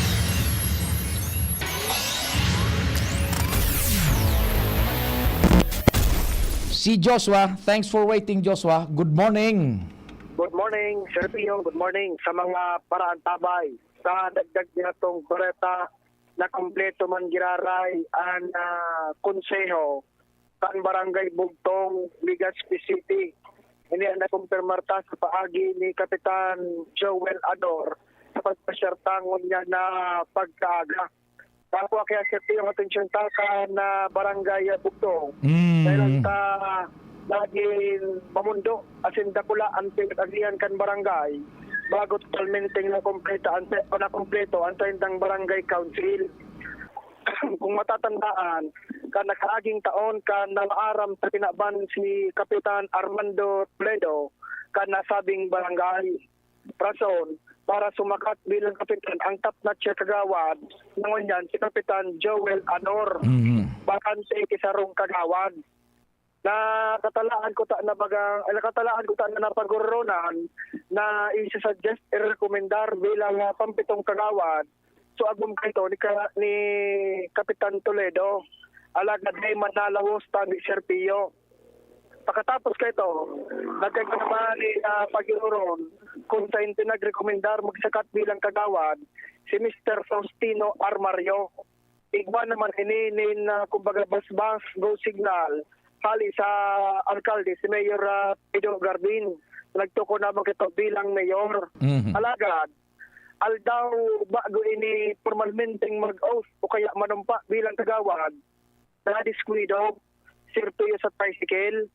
Si Joshua, thanks for waiting, Joshua. Good morning. Good morning, Sir Pio. Good morning sa mga paraantabay. Sa dagdag niyatong bareta, na kompleto man giraray an ah, konseho kan Barangay Bugtong, Legazpi City. Ini ang nakumpirmar ta sa paagi ni Kapitan Joel Ador sa pagpasyartangon niya na pagkaaga. Tapos kaya sa iyong atensyon ta kan ah, Barangay ah, Bugtong. Kailan Mm. ta naging mamundo asin dakula ang pinag-agihan kan barangay bago totalmente na kompleto ang sa na kompleto ang saindang barangay council. Kung matatandaan, kan nakaaging taon kan namaaram sa kinaban si Kapitan Armando Toledo kan nasabing barangay. Rason, para sumakat bilang kapitan ang top notcher kagawad na ngunyan si Kapitan Joel Anor. Mhm. Bakante kisarong kagawad. Nakatalaan ko ta na bagang, ay, nakatalaan ko ta na napaguroronan na isa-suggest, irekomendar bilang ah, pampitong kagawad. So agom kaito ni, ka, ni Kapitan Toledo. Alagad may manalawos ta ni Sir Pio. Pagkatapos kaito, nagkaigwa naman ni ah, Pagiroron kung sa inyo nagrekomendar magsakat bilang kagawad si Mister Faustino Armario. Igwa naman ini nin ah, kumbaga basbas, go signal, hali sa alkalde si Mayor ah, Pedro Garbin. Nagtuko naman kito bilang mayor. Mhm. Alagad, aldaw bago ini pormalmenteng mag-oath o kaya manumpa bilang kagawad, nadiskuwido, sirtuyo sa tricycle.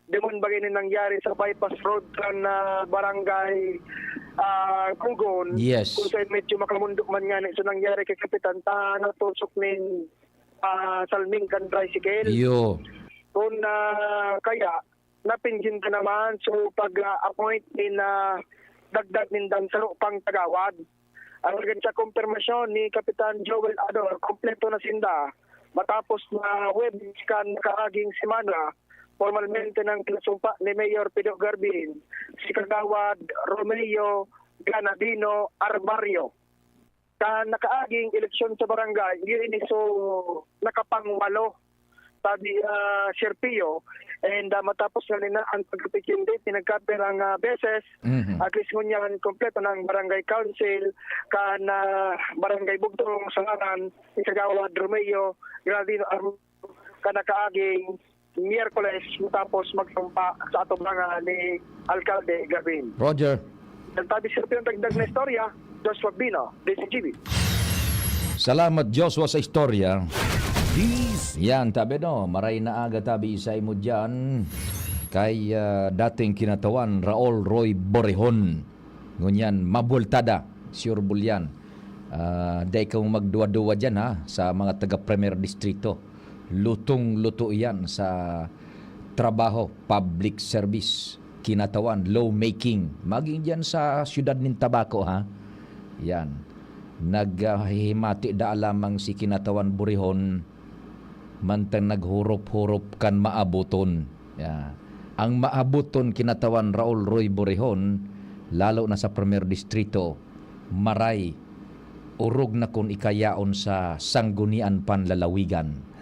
Duman bagay na nangyari sa bypass road kan ah, barangay ah, Bugon. Yes. Kung saan medyo makamundo man nga so nangyari kay Kapitan ta natusok nin ah, salming kan tricycle. Yo. Kung ah, kaya, napinjin ka naman so pag-appoint in ah, dagdag nindang saro pang kagawad. Ang sa kumpirmasyon ni Kapitan Joel Ador, kompleto na sinda. Matapos na Huwebes kan nakaaging semana, formalmente nang pinasumpa ni Mayor Pedro Garbin si Kagawad Romeo Granadino Armario. Sa nakaaging eleksyon sa barangay, yun so nakapangwalo sabi ah, Sir Pio. And ah, matapos na nila ang pagkapikindi, pinagkapirang ah, beses, Mhm. at least ngunyan, kompleto na ang barangay council, kan ah, barangay Bugtong, sa ngaran ni Kagawad Romeo Gradino Arm, kan nakaaging Miyerkules, matapos magsumpa sa atubangan ni Alkalde Gavin. Roger. Nagtabi Sir Pio ang dagdag na istorya, Joshua Bino, D C G B. Salamat, Joshua, sa istorya. Yan, tabi no, maray na aga tabi isay mo dyan kay ah, dating kinatawan Raul Roy Borehon. Ngunyan, mabultada, sure bulyan. Ah, dai kamo magduwa-duwa dyan ha, sa mga taga Primer Distrito. Lutong-luto yan sa trabaho, public service, kinatawan, lawmaking. Maging dyan sa siyudad nin Tabaco ha. Yan. Naghihimati da lamang si kinatawan Burihon, mantang naghurop-hurop kan maaboton. Ya. Ang maaboton kinatawan Raul Roy Burihon, lalo na sa Primer Distrito, maray, orog na kun ikayaon sa sanggunian panlalawigan.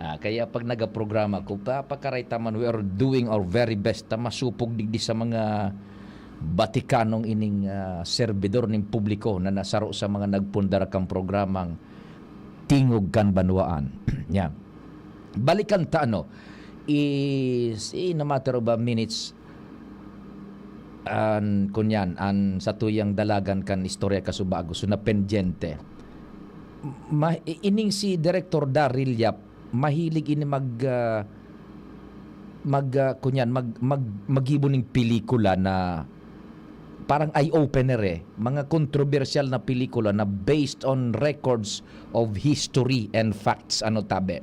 Ah, kaya pag nagaprograma ko, papakaray ta man, we are doing our very best ta masupog digdi sa mga batikanong ining, ah, serbidor ning publiko na nasaro sa mga nagpundar kan programang Tingog kan Banwaan. Yan. Balikan ta, ano, is, in a matter of, ah, minutes, an, kunyan, an satuyang dalagan kan istorya kasubago, so, na pendyente. Ma-, i-, ining si Director Daryl Yap, mahilig ini mag, ah, mag, ah, kunyan, mag, mag, maggibo ning pelikula na parang eye-opener, eh. Mga kontrobersyal na pelikula na based on records of history and facts, ano tabi.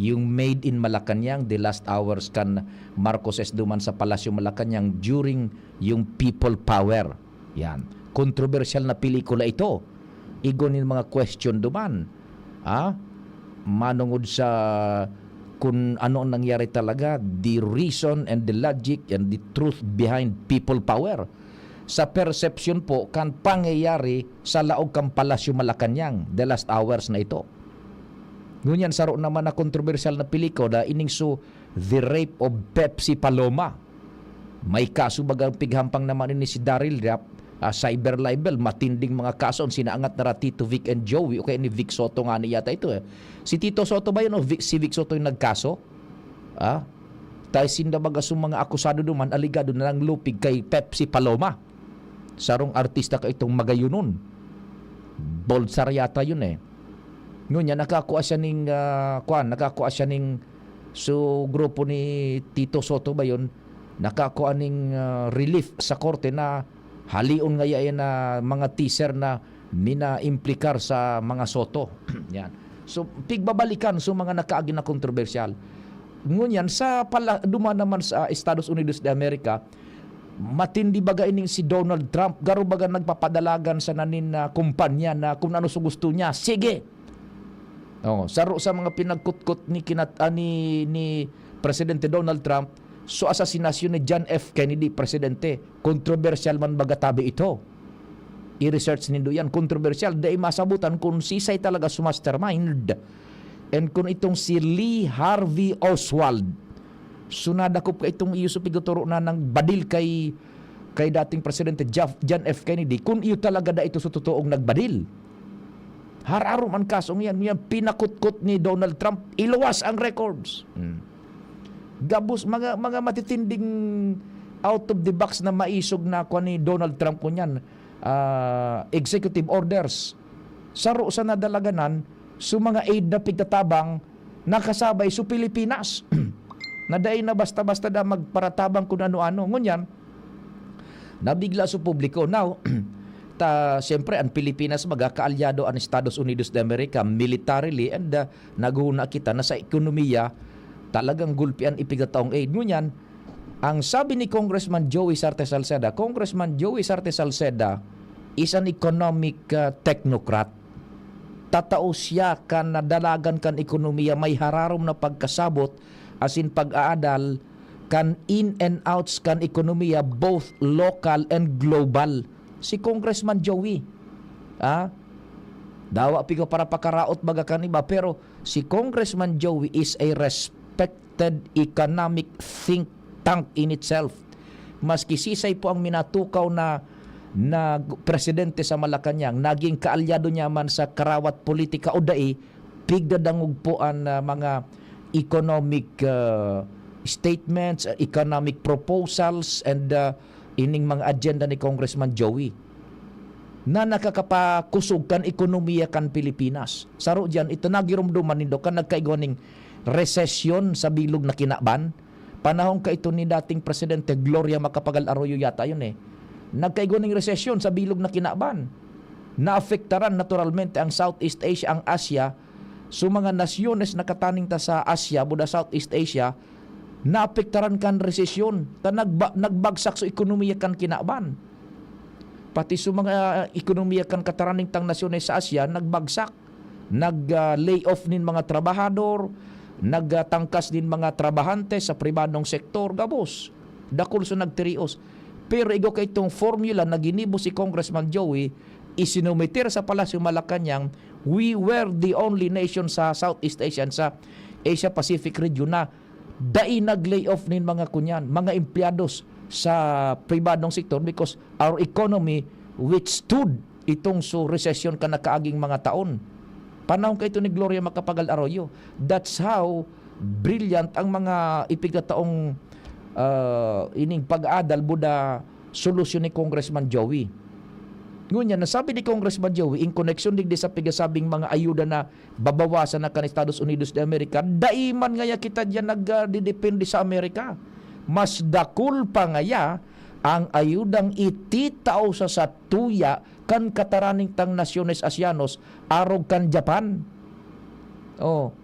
Yung Made in Malacañang, The Last Hours kan Marcoses duman sa Palasyo Malacañang during yung People Power. Yan. Kontrobersyal na pelikula ito. Igwa nin mga question duman. Ah? Manongod sa kun ano ang nangyari talaga, the reason and the logic and the truth behind People Power. Sa perception po kan pangyayari sa laog kan Palasyo Malacañang, The Last Hours na ito. Ngunyan, saro naman na kontrobersyal na pelikula, ining su The Rape of Pepsi Paloma. May kaso bagang pighampang naman ini si Daryl Yap, ah, cyber libel, matinding mga kaso ang sinaangat na ra Tito Vic and Joey, o kaya ni Vic Soto nga ni yata ito, eh. Si Tito Soto ba yun o Vic, si Vic Soto yung nagkaso? Ah? Tayo sinda baga sa mga akusado duman, alegado na nanglupig kay Pepsi Paloma. Sarong artista ka itong Magayonon. Bolsar yata yun, eh. Ngunyan, nakakua siya ning, ah, kwan, nakakua siya ning, so, grupo ni Tito Soto ba yun? Nakakua ning, ah, relief sa korte na halion ngaya yan na mga teaser na mina-implikar sa mga Soto. Yan. So, pigbabalikan, so, mga nakaagi na kontrobersyal. Ngunyan, sa pala, duman naman sa Estados Unidos de America, matindi baga ining si Donald Trump, garo baga nagpapadalagan sa nanin na kumpanya na kung ano sa gusto niya, sige. Oh, saro sa mga pinagkutkot ni kinat-, ah, ni, ni Presidente Donald Trump, so asasinasyon ni John F. Kennedy, Presidente. Kontrobersyal man baga tabi ito. I-research nindo yan. Kontrobersyal. Dai masabutan kung sisay talaga su mastermind. And kung itong si Lee Harvey Oswald, so nadakop ka itong iyo sa pigtuturo na ng badil kay, kay dating Presidente Jeff-, John F. Kennedy, kung iyo talaga da ito sa totoong nagbadil. Hararom ang kasong yan. Yan, pinakutkot ni Donald Trump, iluwas ang records. Hmm. Gabos, mga, mga matitinding out of the box na maisog na kwa ni Donald Trump kunyan, ah, executive orders. Saro sa nadalaganan, so mga aid na pigtatabang, nakasabay so Pilipinas. Na dai na basta-basta na magparatabang kun ano-ano. Ngunyan, nabigla so publiko. Now, ta, siyempre, ang Pilipinas, baga kaalyado ang Estados Unidos de America militarily, and, ah, naghuna kita na sa ekonomiya, talagang gulpi an ipigtataong aid. Ngunyan, ang sabi ni Congressman Joey Sarte Salceda, Congressman Joey Sarte Salceda is an economic, ah, technocrat. Tatao siya kan nadalagan kan ekonomiya, may hararom na pagkasabot asin pag-aadal kan in and outs kan ekonomiya, both local and global. Si Congressman Joey, ah, dawa pigo para pakaraot baga kan iba, pero si Congressman Joey is a respected economic think tank in itself. Maski sisay po ang minatukaw na, na presidente sa Malacañang, naging kaalyado niya man sa karawat politika o dai, pigdadangog po an, ah, mga economic, ah, statements, ah, economic proposals, and, ah, ining mga agenda ni Congressman Joey na nakakapakusog kan ekonomiya kan Pilipinas. Saro diyan, ito nagirumduman nindo kan nagkaigwa ning resesyon sa bilog na kinaban. Panahon kaito ni dating Presidente Gloria Macapagal Arroyo yata yun eh. Nagkaigwa ning resesyon sa bilog na kinaban. Naapektaran naturalmente ang Southeast Asia, ang Asia. So, mga nasyones na kataning ta sa Asia, buda Southeast Asia, naapektaran kan resesyon. Ta nagba-, nagbagsak so ekonomiya kan kinaban. Pati so mga ekonomiya kan kataraming tang nasyones sa Asia, nagbagsak. Nag, ah, lay off nin mga trabahador, nagtangkas nin mga trabahante sa pribadong sektor, gabos. Dakul so nagtirios. Pero igwa kaitong formula na ginibo si Congressman Joey, isinumiter sa Palasyo Malacañang, we were the only nation sa Southeast Asia and sa Asia Pacific region na dai nag-lay off nin mga kunyan, mga empleyados sa pribadong sektor because our economy withstood itong so recession kan nakaaging mga taon. Panahon kaito ni Gloria Macapagal Arroyo. That's how brilliant ang mga ipigtataong, ah, ining pag-aadal buda solusyon ni Congressman Joey. Ngunyan, nasabi ni Congressman Joey, in koneksyon digdi sa pigasabing mga ayuda na babawasan na kan Estados Unidos de America, dai man ngaya kita diyan nagdedepende sa Amerika. Mas dakul pa ngaya ang ayudang ititao sa satuya kan kataraning tang nasyones Asianos arog kan Japan. Oh.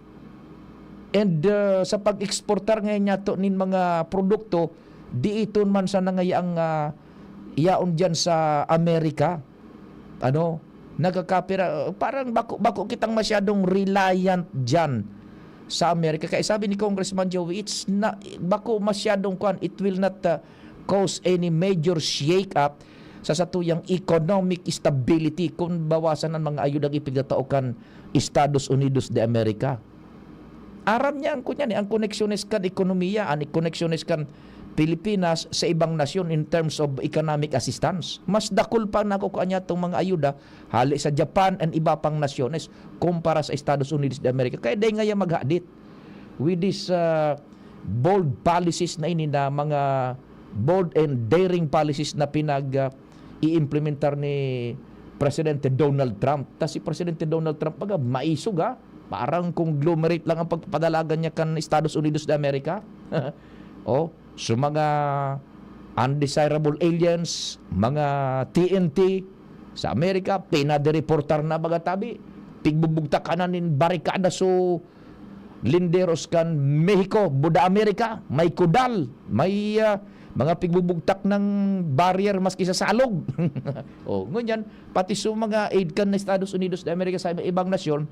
And, uh, sa pag-eksportar ngayon niyato nin mga produkto, diiton man sana ngaya ang, ah, yaon diyan sa Amerika. Ano, nagkakapira, parang bako, bako kitang masyadong reliant diyan sa Amerika. Kaya sabi ni Congressman Joey, it's na, bako masyadong kwan, it will not, uh, cause any major shake-up sa satuyang economic stability kung bawasan ang mga ayudang ipigtatao kan Estados Unidos de America. Aram niya ang kunyan eh, ang koneksyones kan ekonomiya, ang koneksyones kan Pilipinas sa ibang nasyon in terms of economic assistance. Mas dakul pa nakukuha niya itong mga ayuda hali sa Japan and iba pang nasyones kumpara sa Estados Unidos de America. Kaya dahil nga yan maghadit with this, uh, bold policies na ini na mga bold and daring policies na pinag, uh, i-implementar ni Presidente Donald Trump. Ta si Presidente Donald Trump, baga, maisog, ha? Parang conglomerate lang ang pagpapadalagan niya kan Estados Unidos de America. Oh, so mga undesirable aliens, mga T N T sa Amerika, pinadereportar na, baga, tabi. Pigbubugtak ka na nin barikada, so linderos kan Mexico, buda Amerika, may kudal, may, ah, mga pigbubugtak ng barrier maski sa salog. Oh, ngunyan, pati sa mga aid kan Estados Unidos de America sa ibang nasyon,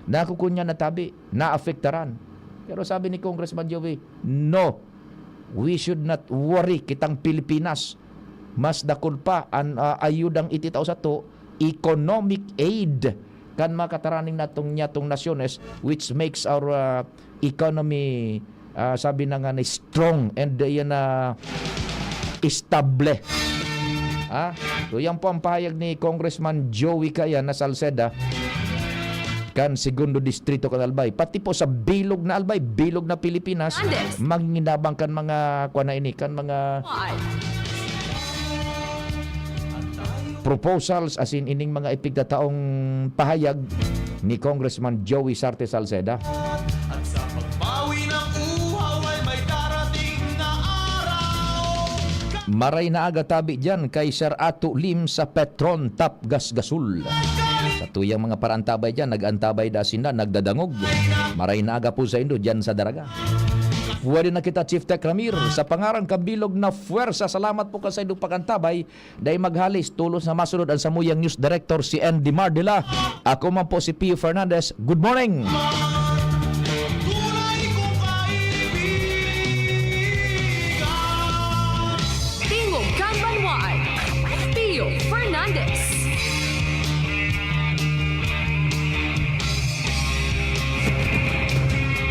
nakukunyan na tabi, naapektaran. Pero sabi ni Congressman Joey, "No, we should not worry, kitang Pilipinas. Mas dakul pa an, ah, ayudang ititao sato, economic aid kan mga kataraning natong nyatong nasyones, which makes our, ah, economy, ah, sabi na nga ni strong and, ah, yan na estable." Ah, so yan po ang pahayag ni Congressman Joey Cayana Salceda kan Segundo Distrito kan Albay. Pati po sa bilog na Albay, bilog na Pilipinas, Andes. Manginabang kan mga, kwa na ini, kan mga Why? Proposals, as in, ining mga ipigtataong pahayag ni Congressman Joey Sarte Salceda. At sa pagbawi ng uhaw ay may darating na araw. Maray na aga tabi dyan kay Sir Ato Lim sa Petron, Tap Gasgasol. Sa tuyang mga parantabay dyan, nag-antabay da sinda, nagdadangog. Maray na aga po sa indo dyan sa Daraga. Pwede na kita, Chief Tech Ramir, sa pangaran kabilog na pwersa. Salamat po kan sa indong pag-antabay. Dai maghalis, tolos na masunod ang samuyang news director, si Andy Mardila. Ako man po si Pio Fernandez. Good morning!